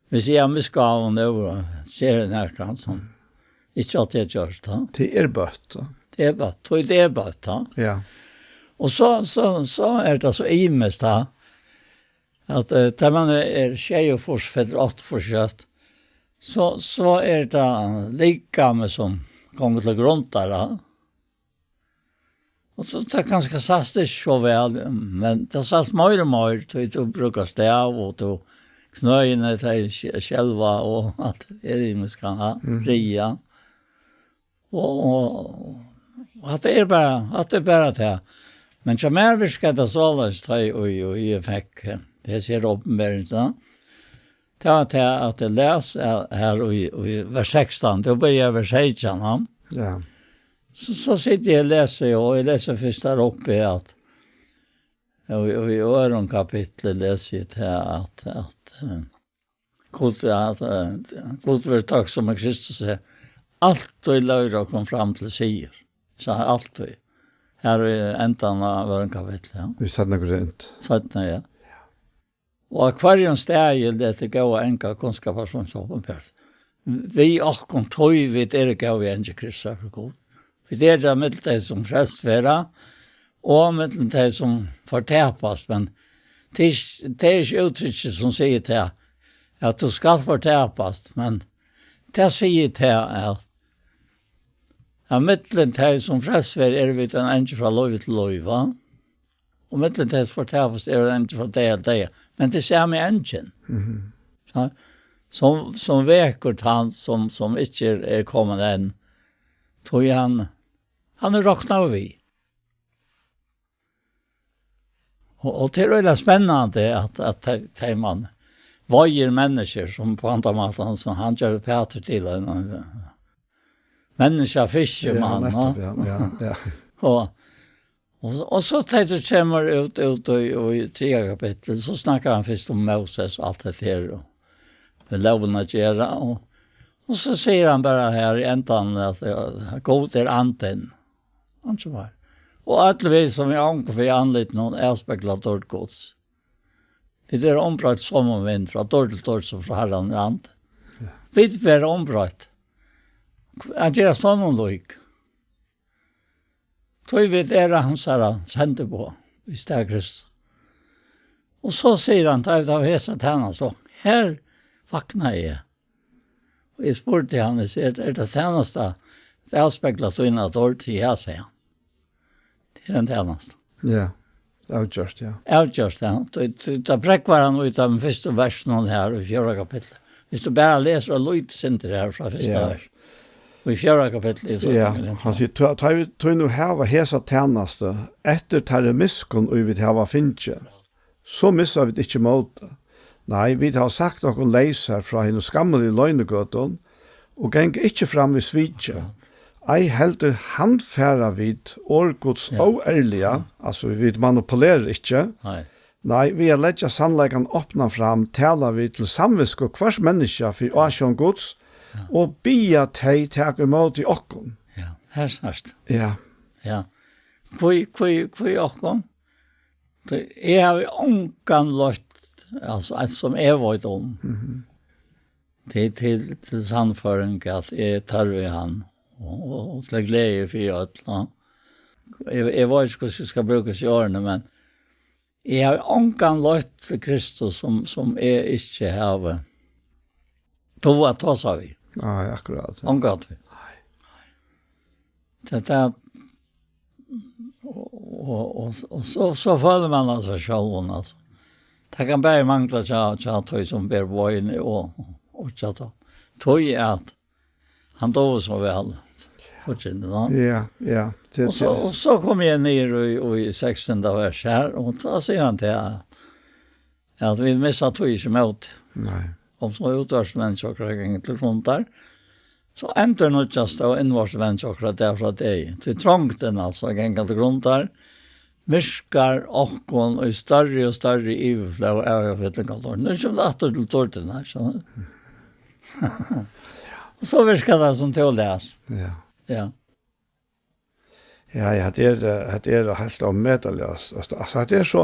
vit siga, misgávan nú, og ger nakað, sum ikki átti at gjørt, ja. Tað er bøtt, ja. Tað er bøtt, og tað er bøtt, ja. Ja. Og so, so, so er tað so ymiskt, ja, at, eh, tá man er, er sjeyogfýrs, fellur áttaogfýrs skjótt, so, so er tað likamið sum gongur til grundar, ja. Og so, tað kanska sæst ikki so væl, men tað sæst meir og meir, tí tú brúkar stav, og tú, knøini, tey sj-, skelva, og alt tað er ymiskt, ja, mhm, ræða. Og, og, og hatta er bara, hatta er bara tað. Men hjá mær virkar tað soleiðis, tá eg, og, og eg fekk, eh, hesi her opinberingina. Tað var tað, at eg les her, her í, í vers sekstan, tú byrjar vers seytjan, ja. Ja. So, so siti eg og lesi, og eg lesi fyrst her uppi, at, og, og í øðrum kapitli lesi eg tað, at, at, eh, Gud, ja, at, eh, Gud verður takksamur, Kristus er altíð leiðir okkum fram til sigur. So altíð. Her í endan av øðrum kapitli, ja. Í seinna Korint. Seinna, ja. Og á hvørjum stað letur góða anga kunnskapar síns opinberast. Við okkum, tí vit eru góðir angir Kristusar fyri Gud. Vit eru tað millum tey, sum frelst verða, og millum tey, sum fortapast, men tað er ikki, tað er ikki úttrykkið, sum sigur tað, at tú skalt fortapast, men tað sigur tað, at, at millum tey, sum frelst verða, eru vit ein angi frá lívi til lív, va? Og millum tey, sum fortapast, eru ein angi frá degi til degi. Men tað er sami angin. Mhm. Ja, sum, sum vekur tann, sum, sum ikki er, er komin enn. Tí hann, hann er roknaður við. Og, og tað er øgiliga spennandi, at, at tey, tey man veiðir menniskju, sum á tann mátan, sum hann gjørdi Pætur til ein, ein menniskja, fiskimann, ja, nettupp, ja, ja, ja. Og, og, og so tá tú kemur út, út í, í triðja kapittul, so snakkar hann fyrst um Moses og alt hetta her, og við lógina at gera, og, og so sigur hann bara her í endan, at, ja, Gud er andin. Hann sum var. Og øll vit, sum við ongum fyri andlitinum, avspegla dýrd Guds. Vit eru umbroytt sum um vind, frá dýrd til dýrd, sum frá Harranum er andi. Ja. Vit verða umbroytt. At gerast honum lík. Tí vit eru hansara sendiboð í stað Krists. Og so sigur hann, tá vit hava hesa tænastu, her vaknaði eg. Og eg spurdi hann, eg sigi, er, er tað tænasta at avspegla tína dýrd? Ja, segði hann. Tað er ein tænasta. Ja, avgjørt, ja. Avgjørt, ja. Tá, tá, tá prógvar hann í teimum fyrstu versunum her í fjórða kapitli. Viss tú bara lesur eitt lítið sindur her frá fyrsta, ja, vers. Og í fjórða kapitli, so, ja, hann sigur, tá, tá vit, tá nú hava hesa tænastu, eftir teirri miskunn, ið vit hava fingið, so missa vit ikki mótið. Nei, vit hava sagt okkum leysar frá hinum skammarligu loynigøtum og ganga ikki fram við sviki. Akkurát. Ei heldur handfara vit orð Guds, ja, óærliga, altso, vit manipulera ikki. Nei. Nei, við at leggja sannleikan opnan fram, tala vit til samvitsku hvørs menniskja fyri ásjón Guds, ja, og biðja tey taka ímóti okkum. Ja, her sært. Ja. Ja. Hví, hví, hví okkum? Tí eg havi ongan leitt, altso, eins sum eg veit um, mhm, til, til, til sannføring, at eg tørvi hann, og, og, og til gleði fyri øll, ja. Eg, eg veit ikki, hvussu eg skal brúka hesi orðini, men eg havi ongan leitt til Kristus, sum, sum eg ikki havi Tú at tosa við. Nei, akkurát. Ongantíð. Nei. Tað, tað, og, og, og, og so, so følir man av sær sjálvum, altso. Tað kann bara mangla hjá, hjá tí sum ber boðini og, og hjá tí. Tí at hann dugir so væl. Fortsetti, no? Ja, ja. Tað, og so, tað og so kom eg niður í, í sekstanda vers her, og tá sigur hann til at, at vit missa tí ikki mót. Nei. Og so útvarpsmenn hjá okkara ganga til grundar. So endurnýggjast av innvortis menn hjá okkara dag frá degi. Tí trongdin, altso, at ganga til grundar, virkar okkum í størri og størri yvirflóð av fyllingarlorð. Nú kemur tað aftur til dýrdina, skilur tú? Og so virkar tað sum tú les. Ja. Ja. Ja, ja, tað er, eh, tað er heilt ómetaliga, altso, altso, tað er so,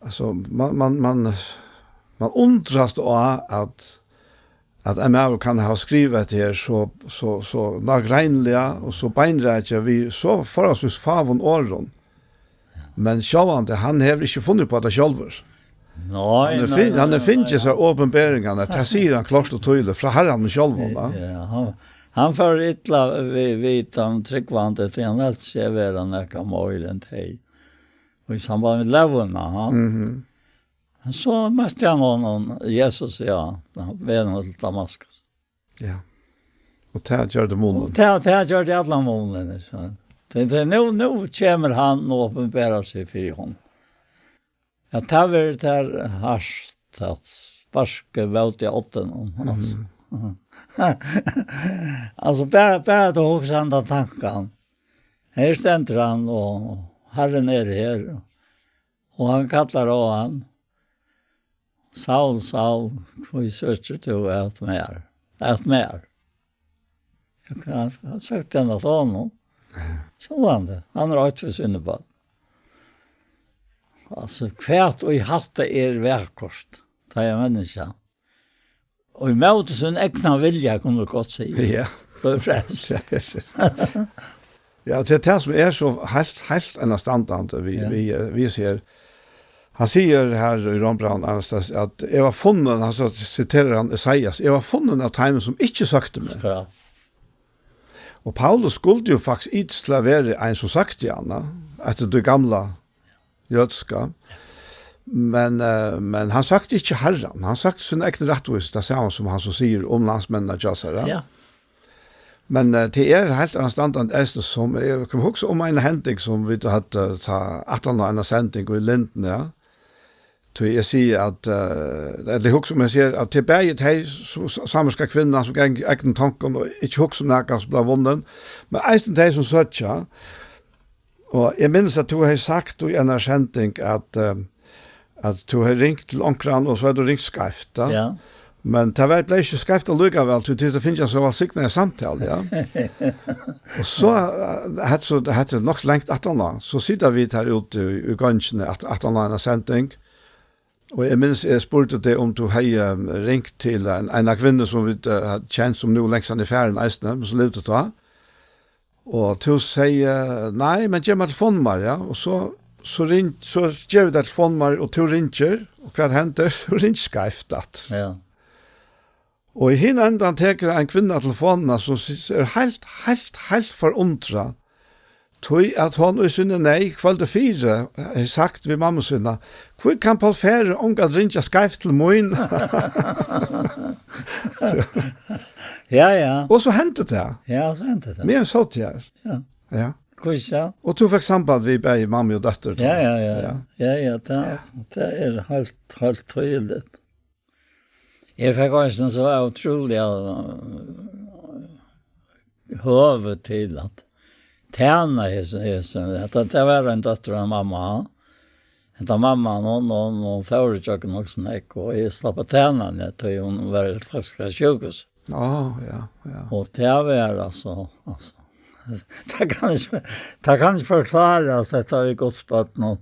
altso, man, man, man, man undrast á at, at ein maður kann hava skrivað hetta her so, so, so nágreiniliga og so beinrakið við so forholdsvis fáum orðum. Men sjálvandi, hann hevur ikki funnið upp á tað sjálvur. Nei, hann er nei, fin-, nei, hann er nei, fingið nei. Sær opinberingarnar, tað sigur hann klárt og týðiligt frá Harranum sjálvum, va? Ja, hann, hann fór illa við, við teim trúgvandi, tí hann helt seg vera nakað meira enn tey. Og í samband við lógina, ha? Mhm. Men so møtti hann honum, Jesus, ja, á veg til Damaskus. Ja. Og tað gjørdi munin. Og tað, tað gjørdi allan munin, so. Tað, tað, nú, nú kemur hann og opinberar seg fyri honum. Ja, tað verður tað hart at sparka móti oddinum, altso. Mhm. Altso, bara, bara at hugsa handan tankan. Her stendur hann, og Harrin er her, og hann kallar á hann. Saul, Saul, hví søkir tú at mær? At mær? Eg kann, hann søkti hann at honum. Sjálvandi, hann er eitt við síni børn. Altso, hvat í hatta er vakurt, tá er menniskja. Og ímóti sín egna vilja, kunnu vit gott siga. Ja. Blívur frelst. Ja, ja. Ja, tað er tað sum er so heilt, heilt einastandandi við, ja. Við, eh, við sær. Hann sigur her í Rómbrævinum annars staðar at eg var funnin, hann so siterar hann Esaias, eg var funnin av teimum sum ikki søktu meg. Akkurát. Og Paulus skuldi jo faktiskt ytst til at vera ein sum søkti hann, eftir tí gamla jødiska. Men, eh, men hann søkti ikki Harran, hann søkti sína egnu rættvísi, tað sama sum hann so sigur um landsmenninar hjá sær, ja. Ja. Men, eh, tað er heilt anstandandi eisini sum, eg kom hugsa um eina hending sum vit høvdu, eh, tá aftan á eina sending í Lindini, ja. Tí eg sigi at, eh, ella eg hugsi um eg sigi at tað er bæði tey s-, s-, samiska kvinnan sum gongur í egnum tonkum og ikki hugsa um nakað sum bleiv vunnin, men eisini tey sum søkja. Og eg minnist at tú hevði sagt í eini sending at, eh, at tú hevði ringt til onkran og so hevði tú ringt skeivt, ja. Ja. Men tað var, bleiv ikki skeivt allíkavæl, tí tit fingu so vælsignaða samtalu, ja. Og so, eh, hetta so, hetta er nokk langt aftaná, so sita vit her úti í, í gongini at-, aftaná eina sending. Og eg minnist, eg spurdi teg um tú hevði, eh, ringt til ein, eina kvinnu sum vit, eh, hava kent, sum nú langt síðan er farin eisini, men sum livdi tá. Og tú segði, nei, men gev mær telefonnummar, ja. Og so, so ring-, so gevi eg tær telefonnummar, og tú ringir, og hvat hendir? So ringir skeivt aftur. Ja. Og í hin endan tekur ein kvinna telefonina, sum s-, er heilt, heilt, heilt forundrað. Tí at hon í síni neyð kvøldið fyri hevði sagt við mammu sína, hví kann Poul Færø ongantíð ringja skeivt til mín? Ja, ja. Og so hendi tað. Ja, so hendi tað. Meðan eg sat her. Ja. Ja. Hví so? Og tú fekk samband við bæði mammu og dóttur, tá. Ja, ja, ja. Ja. Ja, ja, tað, tað er heilt, heilt týðiligt. Eg fekk eisini so ótrúliga, eh, høvi til at tæna hesum, hesum. Hetta, tað var ein dóttir av mamma. Hetta mamman, hon, hon, hon fór ígjøgnum nokk so nógv, og eg slapp at tæna henni, tí hon var í klassiska sjúkrahúsi. Á, ja, ja. Og tað var altso, altso, tað kann ikki, tað kann ikki forklárast, hetta við Guds børn og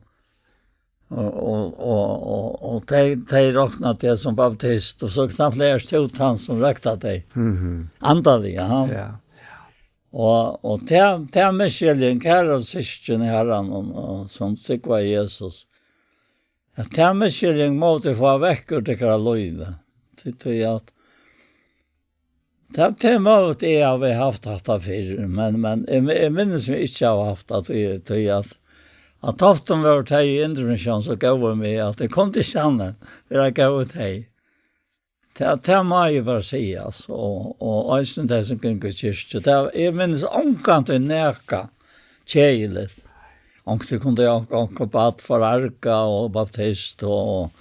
Og, og, og, og, og tey, tey rokna teg sum baptist, og so knappliga ert tú tann sum røktar tey. Mhm. Andaliga, ha? Ja. Og, og tað, tað misskiljing, kæru systkin í Harranum, og, og sum trúgva Jesus, at tað misskiljing má tit fáa vekk úr tykkara lívi. Tí, tí at Tað, tað er møguligt, eg havi havt hatta fyrr, men, men eg, eg minnist meg ikki at hava havt tað, tí, tí at, at ofta vóru tey í Indremisjón so góð við meg, at eg kundi ikki annað enn vera góð við tey. Tað, tað má eg bara siga, altso, og, og eisini tey sum gingu í kirkju. Tað, eg minnist ongantíð nakað keðiligt. Onkuntíð kundi eg onk-, onkur barn forarga og baptist og,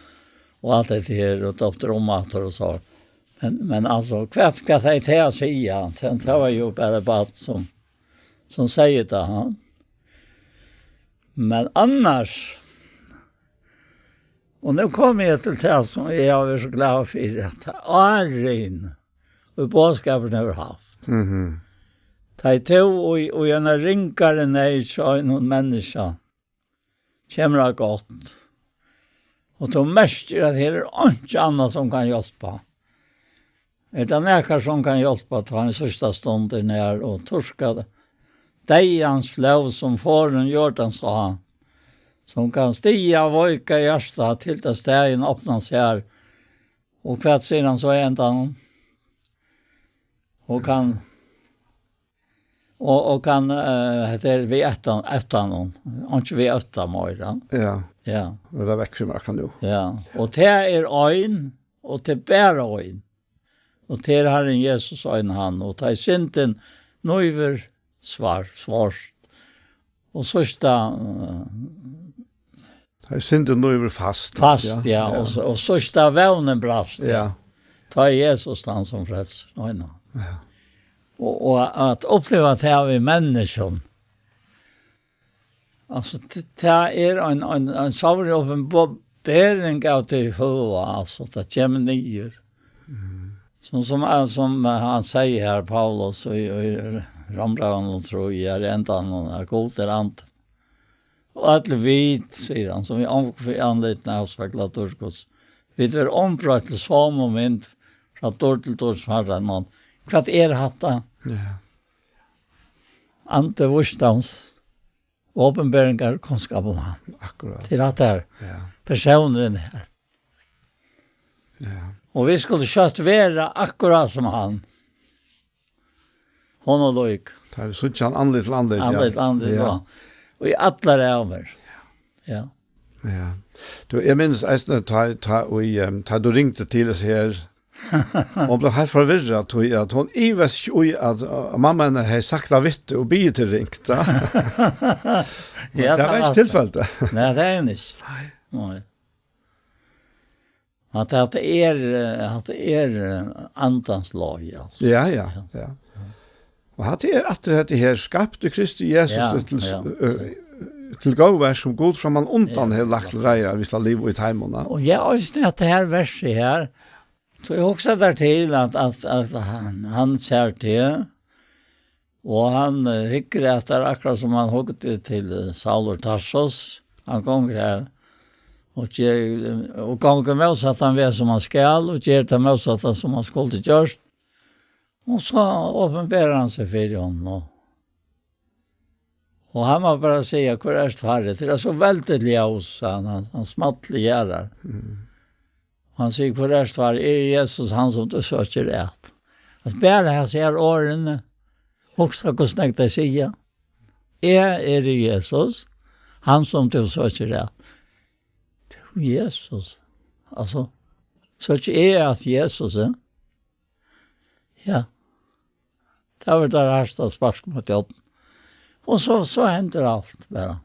og alt hetta her, og døptur um aftur og so. Men, men altso, hvat, hvat hevði tað at siga? Tað, tað var jú bara barn sum, sum segði tað, ha? Men annars, og nú komi eg til tað sum eg havi verið so glaður fyri, at áðrenn, og boðskapurin hevur havt. Mhm. Tá ið tú í, í eina ringari neyð hjá einum menniskja, kemur tað gott. Og tú merkir, at her er einki annað sum kann hjálpa. Er tað nakar sum kann hjálpa, tá ein síðsta stund er nær og turka deyðans flóð sum forin Jordans á, sum kann stiga veika hjarta til tað staðin opnar sær, og hvat sigur hann so í endanum? Og kann, og, og kann, eh, hetta er við óttan, óttan, og ikki við ótta meira. Ja. Ja. Og tað er vekk fyri meg akkurát nú. Ja. Og tað er ein, og tað er bara ein. Og tað er Harrin Jesus ein hann, og tá ið syndin nívir svart, svart. Og síðsta, eh, Tá ið syndin nívir fast, fast, ja, ja. Og, og síðsta vónin brast, ja. Ja. Tá er Jesus hann sum frelsir, nei, nei. Ja. Og, og at uppliva tað við menniskjum, altso, t-, tað er ein, ein, ein sárlig opinbering av tí høga, altso, tað kemur niður. Mm. Sum, sum, eh, sum, eh, hann sigur her, Paulus, í, í Rómbrævinum trý, er endan, at Gud er andi. Og øll vit, sigur hann, sum í onkur fyri andlitin avspegla dýrd Guds, vit verða umbroytt til somu mynd frá dýrd til dýrd sum Harran. Hvat er hatta? Ja. Andi vísdóms, opinberingar, kunnskap um hann. Akkurát. Til at her, ja, persónurin her. Ja. Og vit skulu skjótt vera akkurát sum hann. Honum lík. Tá vit síggja hann andlit til andlit, ja. Andlit til andlit, ja. Og í allar ævir. Ja. Ja. Tú, eg minnist eisini, tá, tá, í, em, tá tú ringdi til oss her, hon bleiv heilt forvirrað, tí at hon ivaðist ikki í, at, at mamma hennar hevði sagt tað við teg og biðið teg ringt, ja. Men ja, tað var ikki tilfelli. Nei, tað er hon ikki. Nei. Nei. At, at tað er, eh, at tað er, eh, andans leið, altso. Ja, ja, ja. Og hatta er aftur hetta her, skapt í Kristi Jesus, ja, til, ja, eh, til góðverk sum Gud frammanundan, ja, hevur lagt til reiðar, at vit skulu liva í teimum, ja. Og ja, eisini at tað her versið her, so eg hugsi tær til at, at, at hann, hann sær teg, og hann, eh, hyggur at tær akkurát sum hann hugdi til, eh, Saul úr Tarsus. Hann gongur her og ger, og gongur mótsatt hann veg sum hann skal, og ger tað mótsatta sum hann skuldi gjørt. Og so opinberar hann seg fyri honum, og, og hann má bara siga: "Hvør ert tú, Harri?" Tað er so veldigt ljós, hann, hann, hann smallir her. Mm. Hann sigur: "Hvør ert tú, Harri?" "Eg eri Jesus, hann sum tú søkir at." At bara hasi her orðini, hugsa hvussu nógv tey siga. "Eg eri Jesus, hann sum tú søkir at." Tú, Jesus. Altso, søki eg at Jesus, eh? Ja. Tað var tað harðasta spark móti horni. Og so, so hendir alt bara.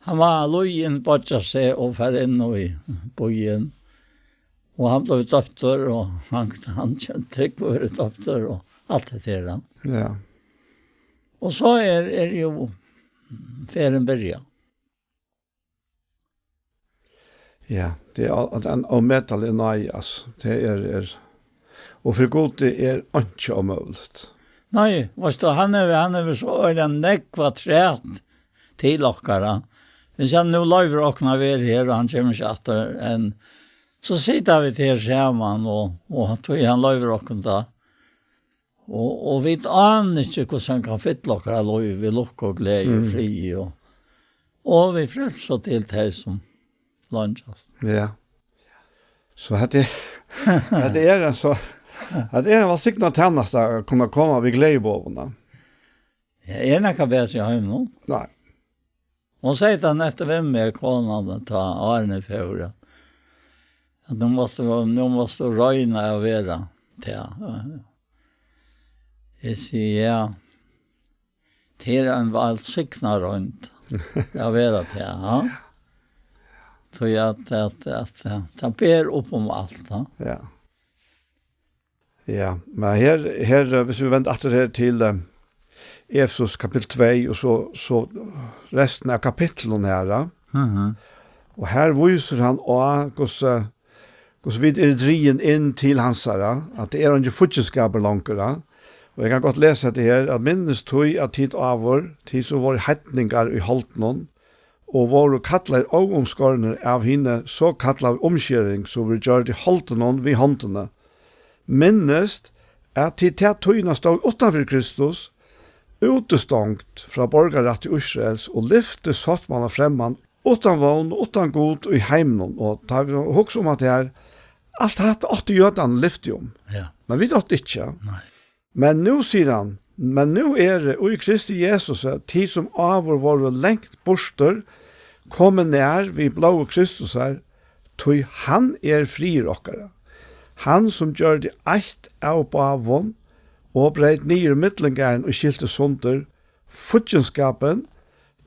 Hann var lýðin, boyggja seg og fara inn í býin. Og hann bleiv døptur, og hann, hann kemur trúgv og verður døptur, og alt hetta her, ja. Ja. Og so er, er jú ferðin byrjað. Ja, tað er al-, at ein ómetalig náði, altso. Tað er, er, og fyri Gudi er einki ómøguligt. Nei, veitst tú, hann hevur, hann hevur so øgiliga nógv afturat til okkara. Hvis hann nú loyvir okkum at vera her, og hann kemur ikki aftur enn, so sita vit her saman, og, og tí hann loyvir okkum tað. Og, og vit ana ikki, hvussu hann kann fylla okkara lív við lukku og gleði og, mm, friði, og, og vit frelsa til tey sum leingjast. Ja. So hetta er, hetta er ein so, At er ein vælsigna tænasta at kunna koma við gleðiboðum. Ja, er nakað betri í heiminum? Nei. Hon segði tað nettupp við meg, konan, tá áðrenn eg fór, at, at nú mást tú, nú mást tú royna at vera tað. Eg sigi, ja, tað er ein vælsigna roynd at vera tað, ja. Tí at, at, at, at tað ber upp um alt, ja. Ja. Ja, men her, her, eh, hvis vi vender atter her til, eh, Efesus kapittel tvey, og så, så resten av kapitlen her, ja. Mhm. Og her viser hann á, hvordan, hvordan vit er drigin inn til hansara, at det er ikke fíggindskapur longur, ja. Og jeg kan godt lese det her, at: «Minnist tí, at tit áður, tit sum vóru heidningar í holdinum, og vóru kallaðir óumskornir av hini sokallaðu umskering, sum verður gjørd í holdinum við hondini. Minnist, at tit ta tíðina stóðu uttan fyri Kristus, útistongd frá borgararætti Ísraels og lyfti sáttmálan fremman, uttan vón og uttan Gud í heiminum.» Og tá vit hugsa um at her, alt hatta áttu jødarnir lyfti um. Ja. Men vit áttu ikki. Nei. Men nú, sigur hann, men nú eru í Kristi Jesusi tit, sum áður vóru langt burtur, komin nær við blóði Kristusar, tí hann er friður okkara. Hann, sum gjørdi eitt av báðum og breyt niður millumgarðin og skilti sundur fíggindskapin,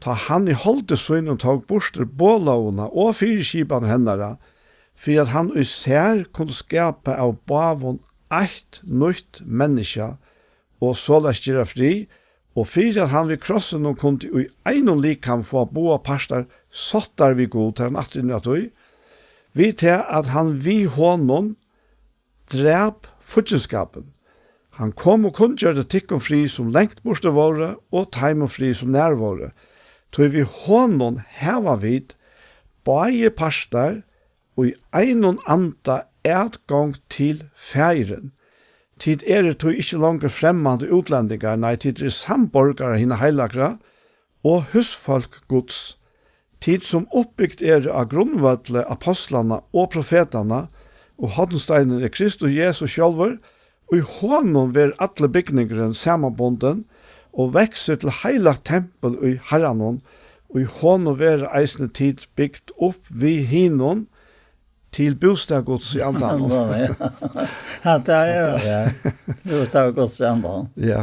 tá hann í holdi sínum tók burtur boðlógina og fyriskipanir hennara, fyri at hann í sær kundi skapa av báðum eitt nýtt menniskja, og soleiðis gera frið, og fyri at hann við krossinum kundi í einum likam fáa báðar partar sáttar við Gud, tað er hann aftur inn á tí, við tað at hann við honum drap fíggindskapin. Hann kom og kunngjørdi tykkum frið, sum langt burtur vóru, og teimum frið, sum nær vóru. Tí við honum hava vit, báðir partar, í einum anda atgongd til Faðirin. Tit eru tí ikki longur fremmand og útlendingar, nei, tit eru samborgarar hinna heilagra og húsfólk Guds, tit, sum uppbygt eru á grundvølli apostlanna og profetanna, og hornsteinin er Kristus Jesus sjálvur. Í honum verður allur bygningurin samanbundin og veksur til heilagt tempul í Harranum. Í honum verða eisini tit bygd upp við hinum til bústað Guds í Andanum. Andanum, ja. Ja, tað er, ja. Bústað Guds í Andanum. Ja.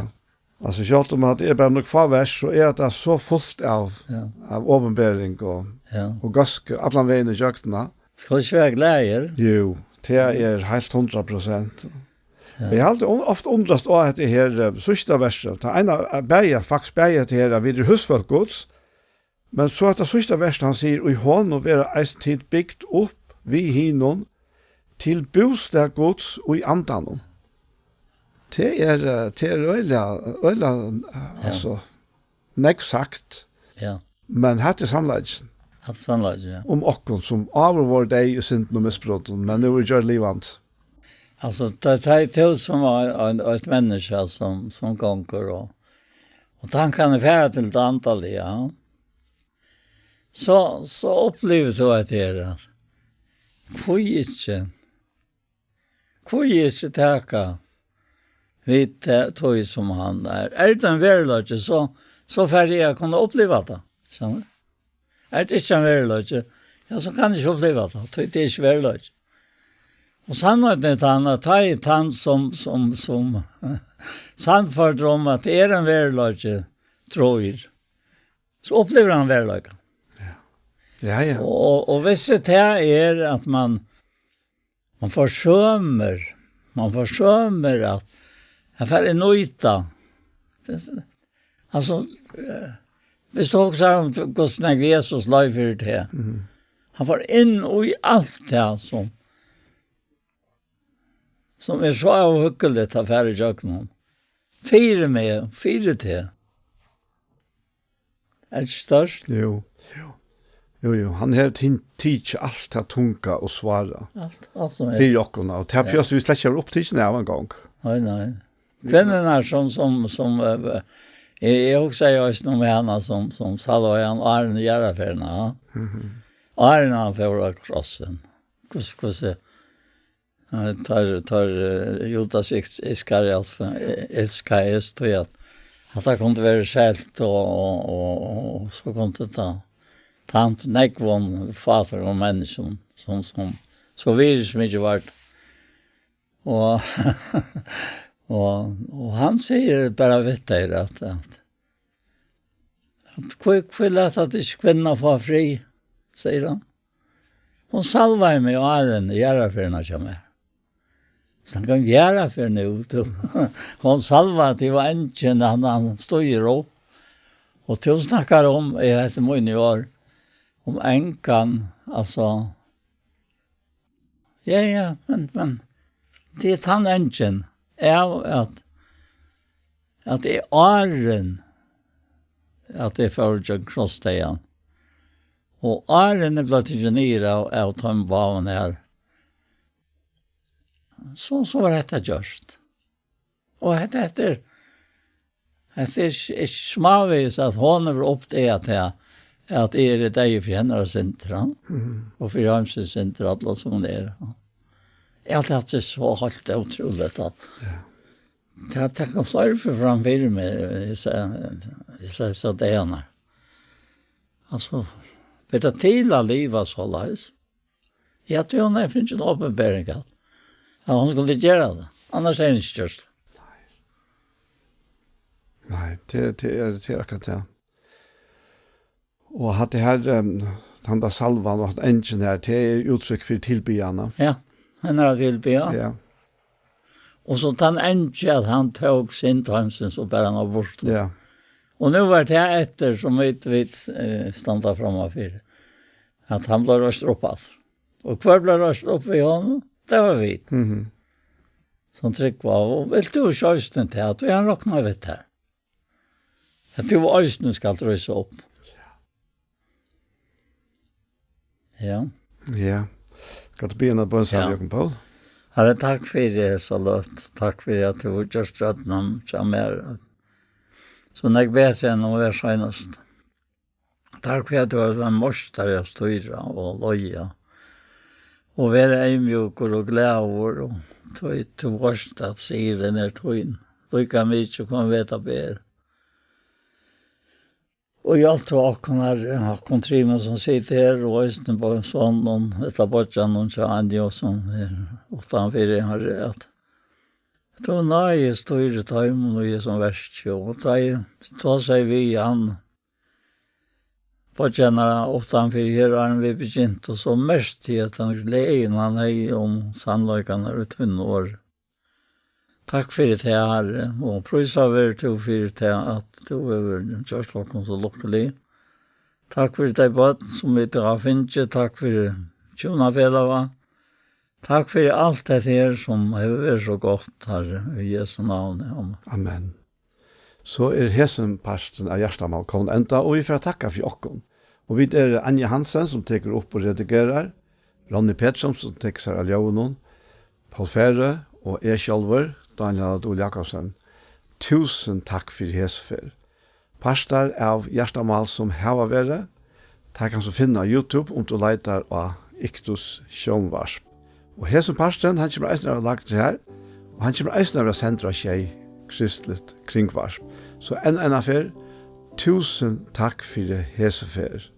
Altso, sjálvt um at tað er bara nøkur fá vers, so er tað so fult av, ja, av opinbering og, ja, og góðsku allan vegin ígjøgnum. Skulu vit ikki vera glaðir? Jú, tað er heilt hundrað prosent. Ja. Eg havi altíð un-, ofta undrast á hetta her, eh, síðsta versið. Tað eina, eh, bæði, faktiskt bæði hetta her, at vit eru húsfólk Guds, men so hetta síðsta vers, hann sigur: «Í honum verða eisini tit bygd upp við hinum til bústað Guds í Andanum.» Tað er, eh, tað er øgiliga, øgiliga, eh, ja, altso, nógv sagt. Ja. Men hatta er sannleikin. Hatta er sannleikin, ja. Um okkum, sum áður vóru deyð í syndum og misbrotum, men nú eru gjørd livandi. Altso, tað, tað er tú sum ein, ein, eitt menniskja sum, sum gongur og, og tankarnir fara til tað andaliga, ja. So, so upplivir tú at tað er, at hví ikki? Hví ikki taka við tað, tí sum hann er? Er tað ein veruleiki, so, so fari eg at kunna uppliva tað. Skilur tú? Er tað ikki ein veruleiki, ja, so kann eg ikki uppliva tað, tí tað er ikki veruleiki. Og sannheitin er tann, at tá er tann, sum, sum, sum sannførdur um, at tað er ein veruleiki, trýr, so upplivir hann veruleikan. Ja. Ja, ja. Og, og, og hvis tað er at man, man forsømir, man forsømir at, at fara inn í tað. Altso, eh, hvis tú hugsar um, hvussu nógv Jesus leið fyri teg. Mhm. Hann fór inn í alt tað sum, sum er so óhugnaligt at fara ígjøgnum. Fyri meg, fyri teg. Er tað ikki stórt? Jú, jú. Jú, jú, hann hevur tin-, tikið alt tað tunga og svára. Alt, alt sum er. Fyri okkum, og tað, ja, pjúst, vit slett ikki eru upptikin av eingong. Nei, nei. Kvinnurnar sum, sum, sum, eh, eg, eg hugsi jú eisini um hana sum, sum salvaði hann áðrenn jarðarferðina, ja. Mhm. Áðrenn hann fór á krossin. Hvussu, hvussu, Nei, tar, tar, eh, Judas Is-, Iskariot, eh, Iskariot, tog at, at det kunne være selt, og, og, og, og så kunne det ta, ta han til nekvån, fater og menn som, som, som, så virus som ikke var. Og, og, og han sier bare vidt det at, at, at hvor, hvor lett at ikke kvinner får fri, sier han. Hon salvaði meg áðrenn jarðarferðina hjá mær. Snakka um jarðarferð nú, tú. Hon salvaði, tí var eingin, hann, hann stígur upp. Og tú snakkar um, eg hetta mín í ár, um engan, altso, ja, ja, men, men, tað er tann eingin, av at, at eg áðrenn, at eg fór til krossdagan, og áðrenn eg bleiv tikin niður av, av teimum báðum her, so, so var hetta gjørt. Og hetta, hetta er, hetta er ikki, ikki smávegis, at hon hevur uppdagað tað, at eg eri deyður fyri hennara syndir, ja? Mhm. Og fyri heimsins syndir, allar sum hon er. Alt hetta er so heilt ótrúligt, at Ja. tað, tað kom fleiri ferð fram fyri meg, eg sá, eg sá, eg sá tað hana. Altso, ber tað til at liva soleiðis? Ja, tí hon hevur fingið eina opinbering, at, at hon skuldi gera tað. Annars hevði hon ikki gjørt tað. Nei, tað, tað er, tað er akkurát tað. Og hatta her, ehm, handa salvan og hatt eingin her, tað er úttrykk fyri tilbiðjan, ja. Ja, hennara tilbiðjan. Ja. Og so tann eingin, at hann tók synd heimsins og bar hana burtur. Ja. Og nú var tað eftir, sum vit, vit, eh, standa frammanfyri, at hann bleiv reistur upp aftur. Og hvør bleiv reistur upp við honum? Tað var vit. Mhm. Sum trúgva, og vilt tú ikki eisini tað, at hann roknar við tær? At tú eisini skalt reisa upp. Ja. Ja. Skal tú biðja hana bøn saman, Ja. Jákup Pól? Herre, takk fyri hesa løtu. Takk fyri at tú hevur gjørt røddina hjá mær so nógv betri enn hon var seinast. Takk fyri at tú ert ein meistari at stýra og leiða. Og vera eyðmjúkur og glaður og tí tú veitst at siðurin er tín. Líka mikið hvønn veg tað ber. Og hjálp til okkum, Herre, okkum trimum sum sita her, og eisini bá-, soninum, ella beiggjanum hjá Anju, sum er uttanfyri, Herre, at tú náði stýri teimum og í hesum verki, og tá eg, tá segði við hann, beiggja hennara uttanfyri her, áðrenn vit begyntu, og so merkti eg, at hann gleðin, hann hevði um sannleikarnar í tínum orði. Takk fyri tað, Herre, og prísað verður tú fyri tað, at tú hevur gjørt okkum so lukkulig. Takk fyri tey børn, sum vit hava fingið. Takk fyri hjúnafelaga. Takk fyri alt hetta her, sum hevur verið so gott, Herre, í Jesu navni. Amen. Amen. So er hesin parturin av Hjartamál komin enda, og vit fara at takka fyri okkum. Og vit eru Anja Hansen, sum tekur upp og redigerar, Ronny Petersson, sum tekur sær av ljóðinum, Pól Færø og eg sjálvur, Dánjal Dúi Jakobsen. Túsund takk fyri hesa ferð. Partar av Hjartamál, sum hava verið, teir kanst tú finna á YouTube, um tú leitar á Iktus Sjónvarp. Og hesin parturin, hann kemur eisini at vera lagdur her, og hann kemur eisini at vera sendur á Sjey, Kristligt Kringvarp. So enn eina ferð, túsund takk fyri hesa ferð.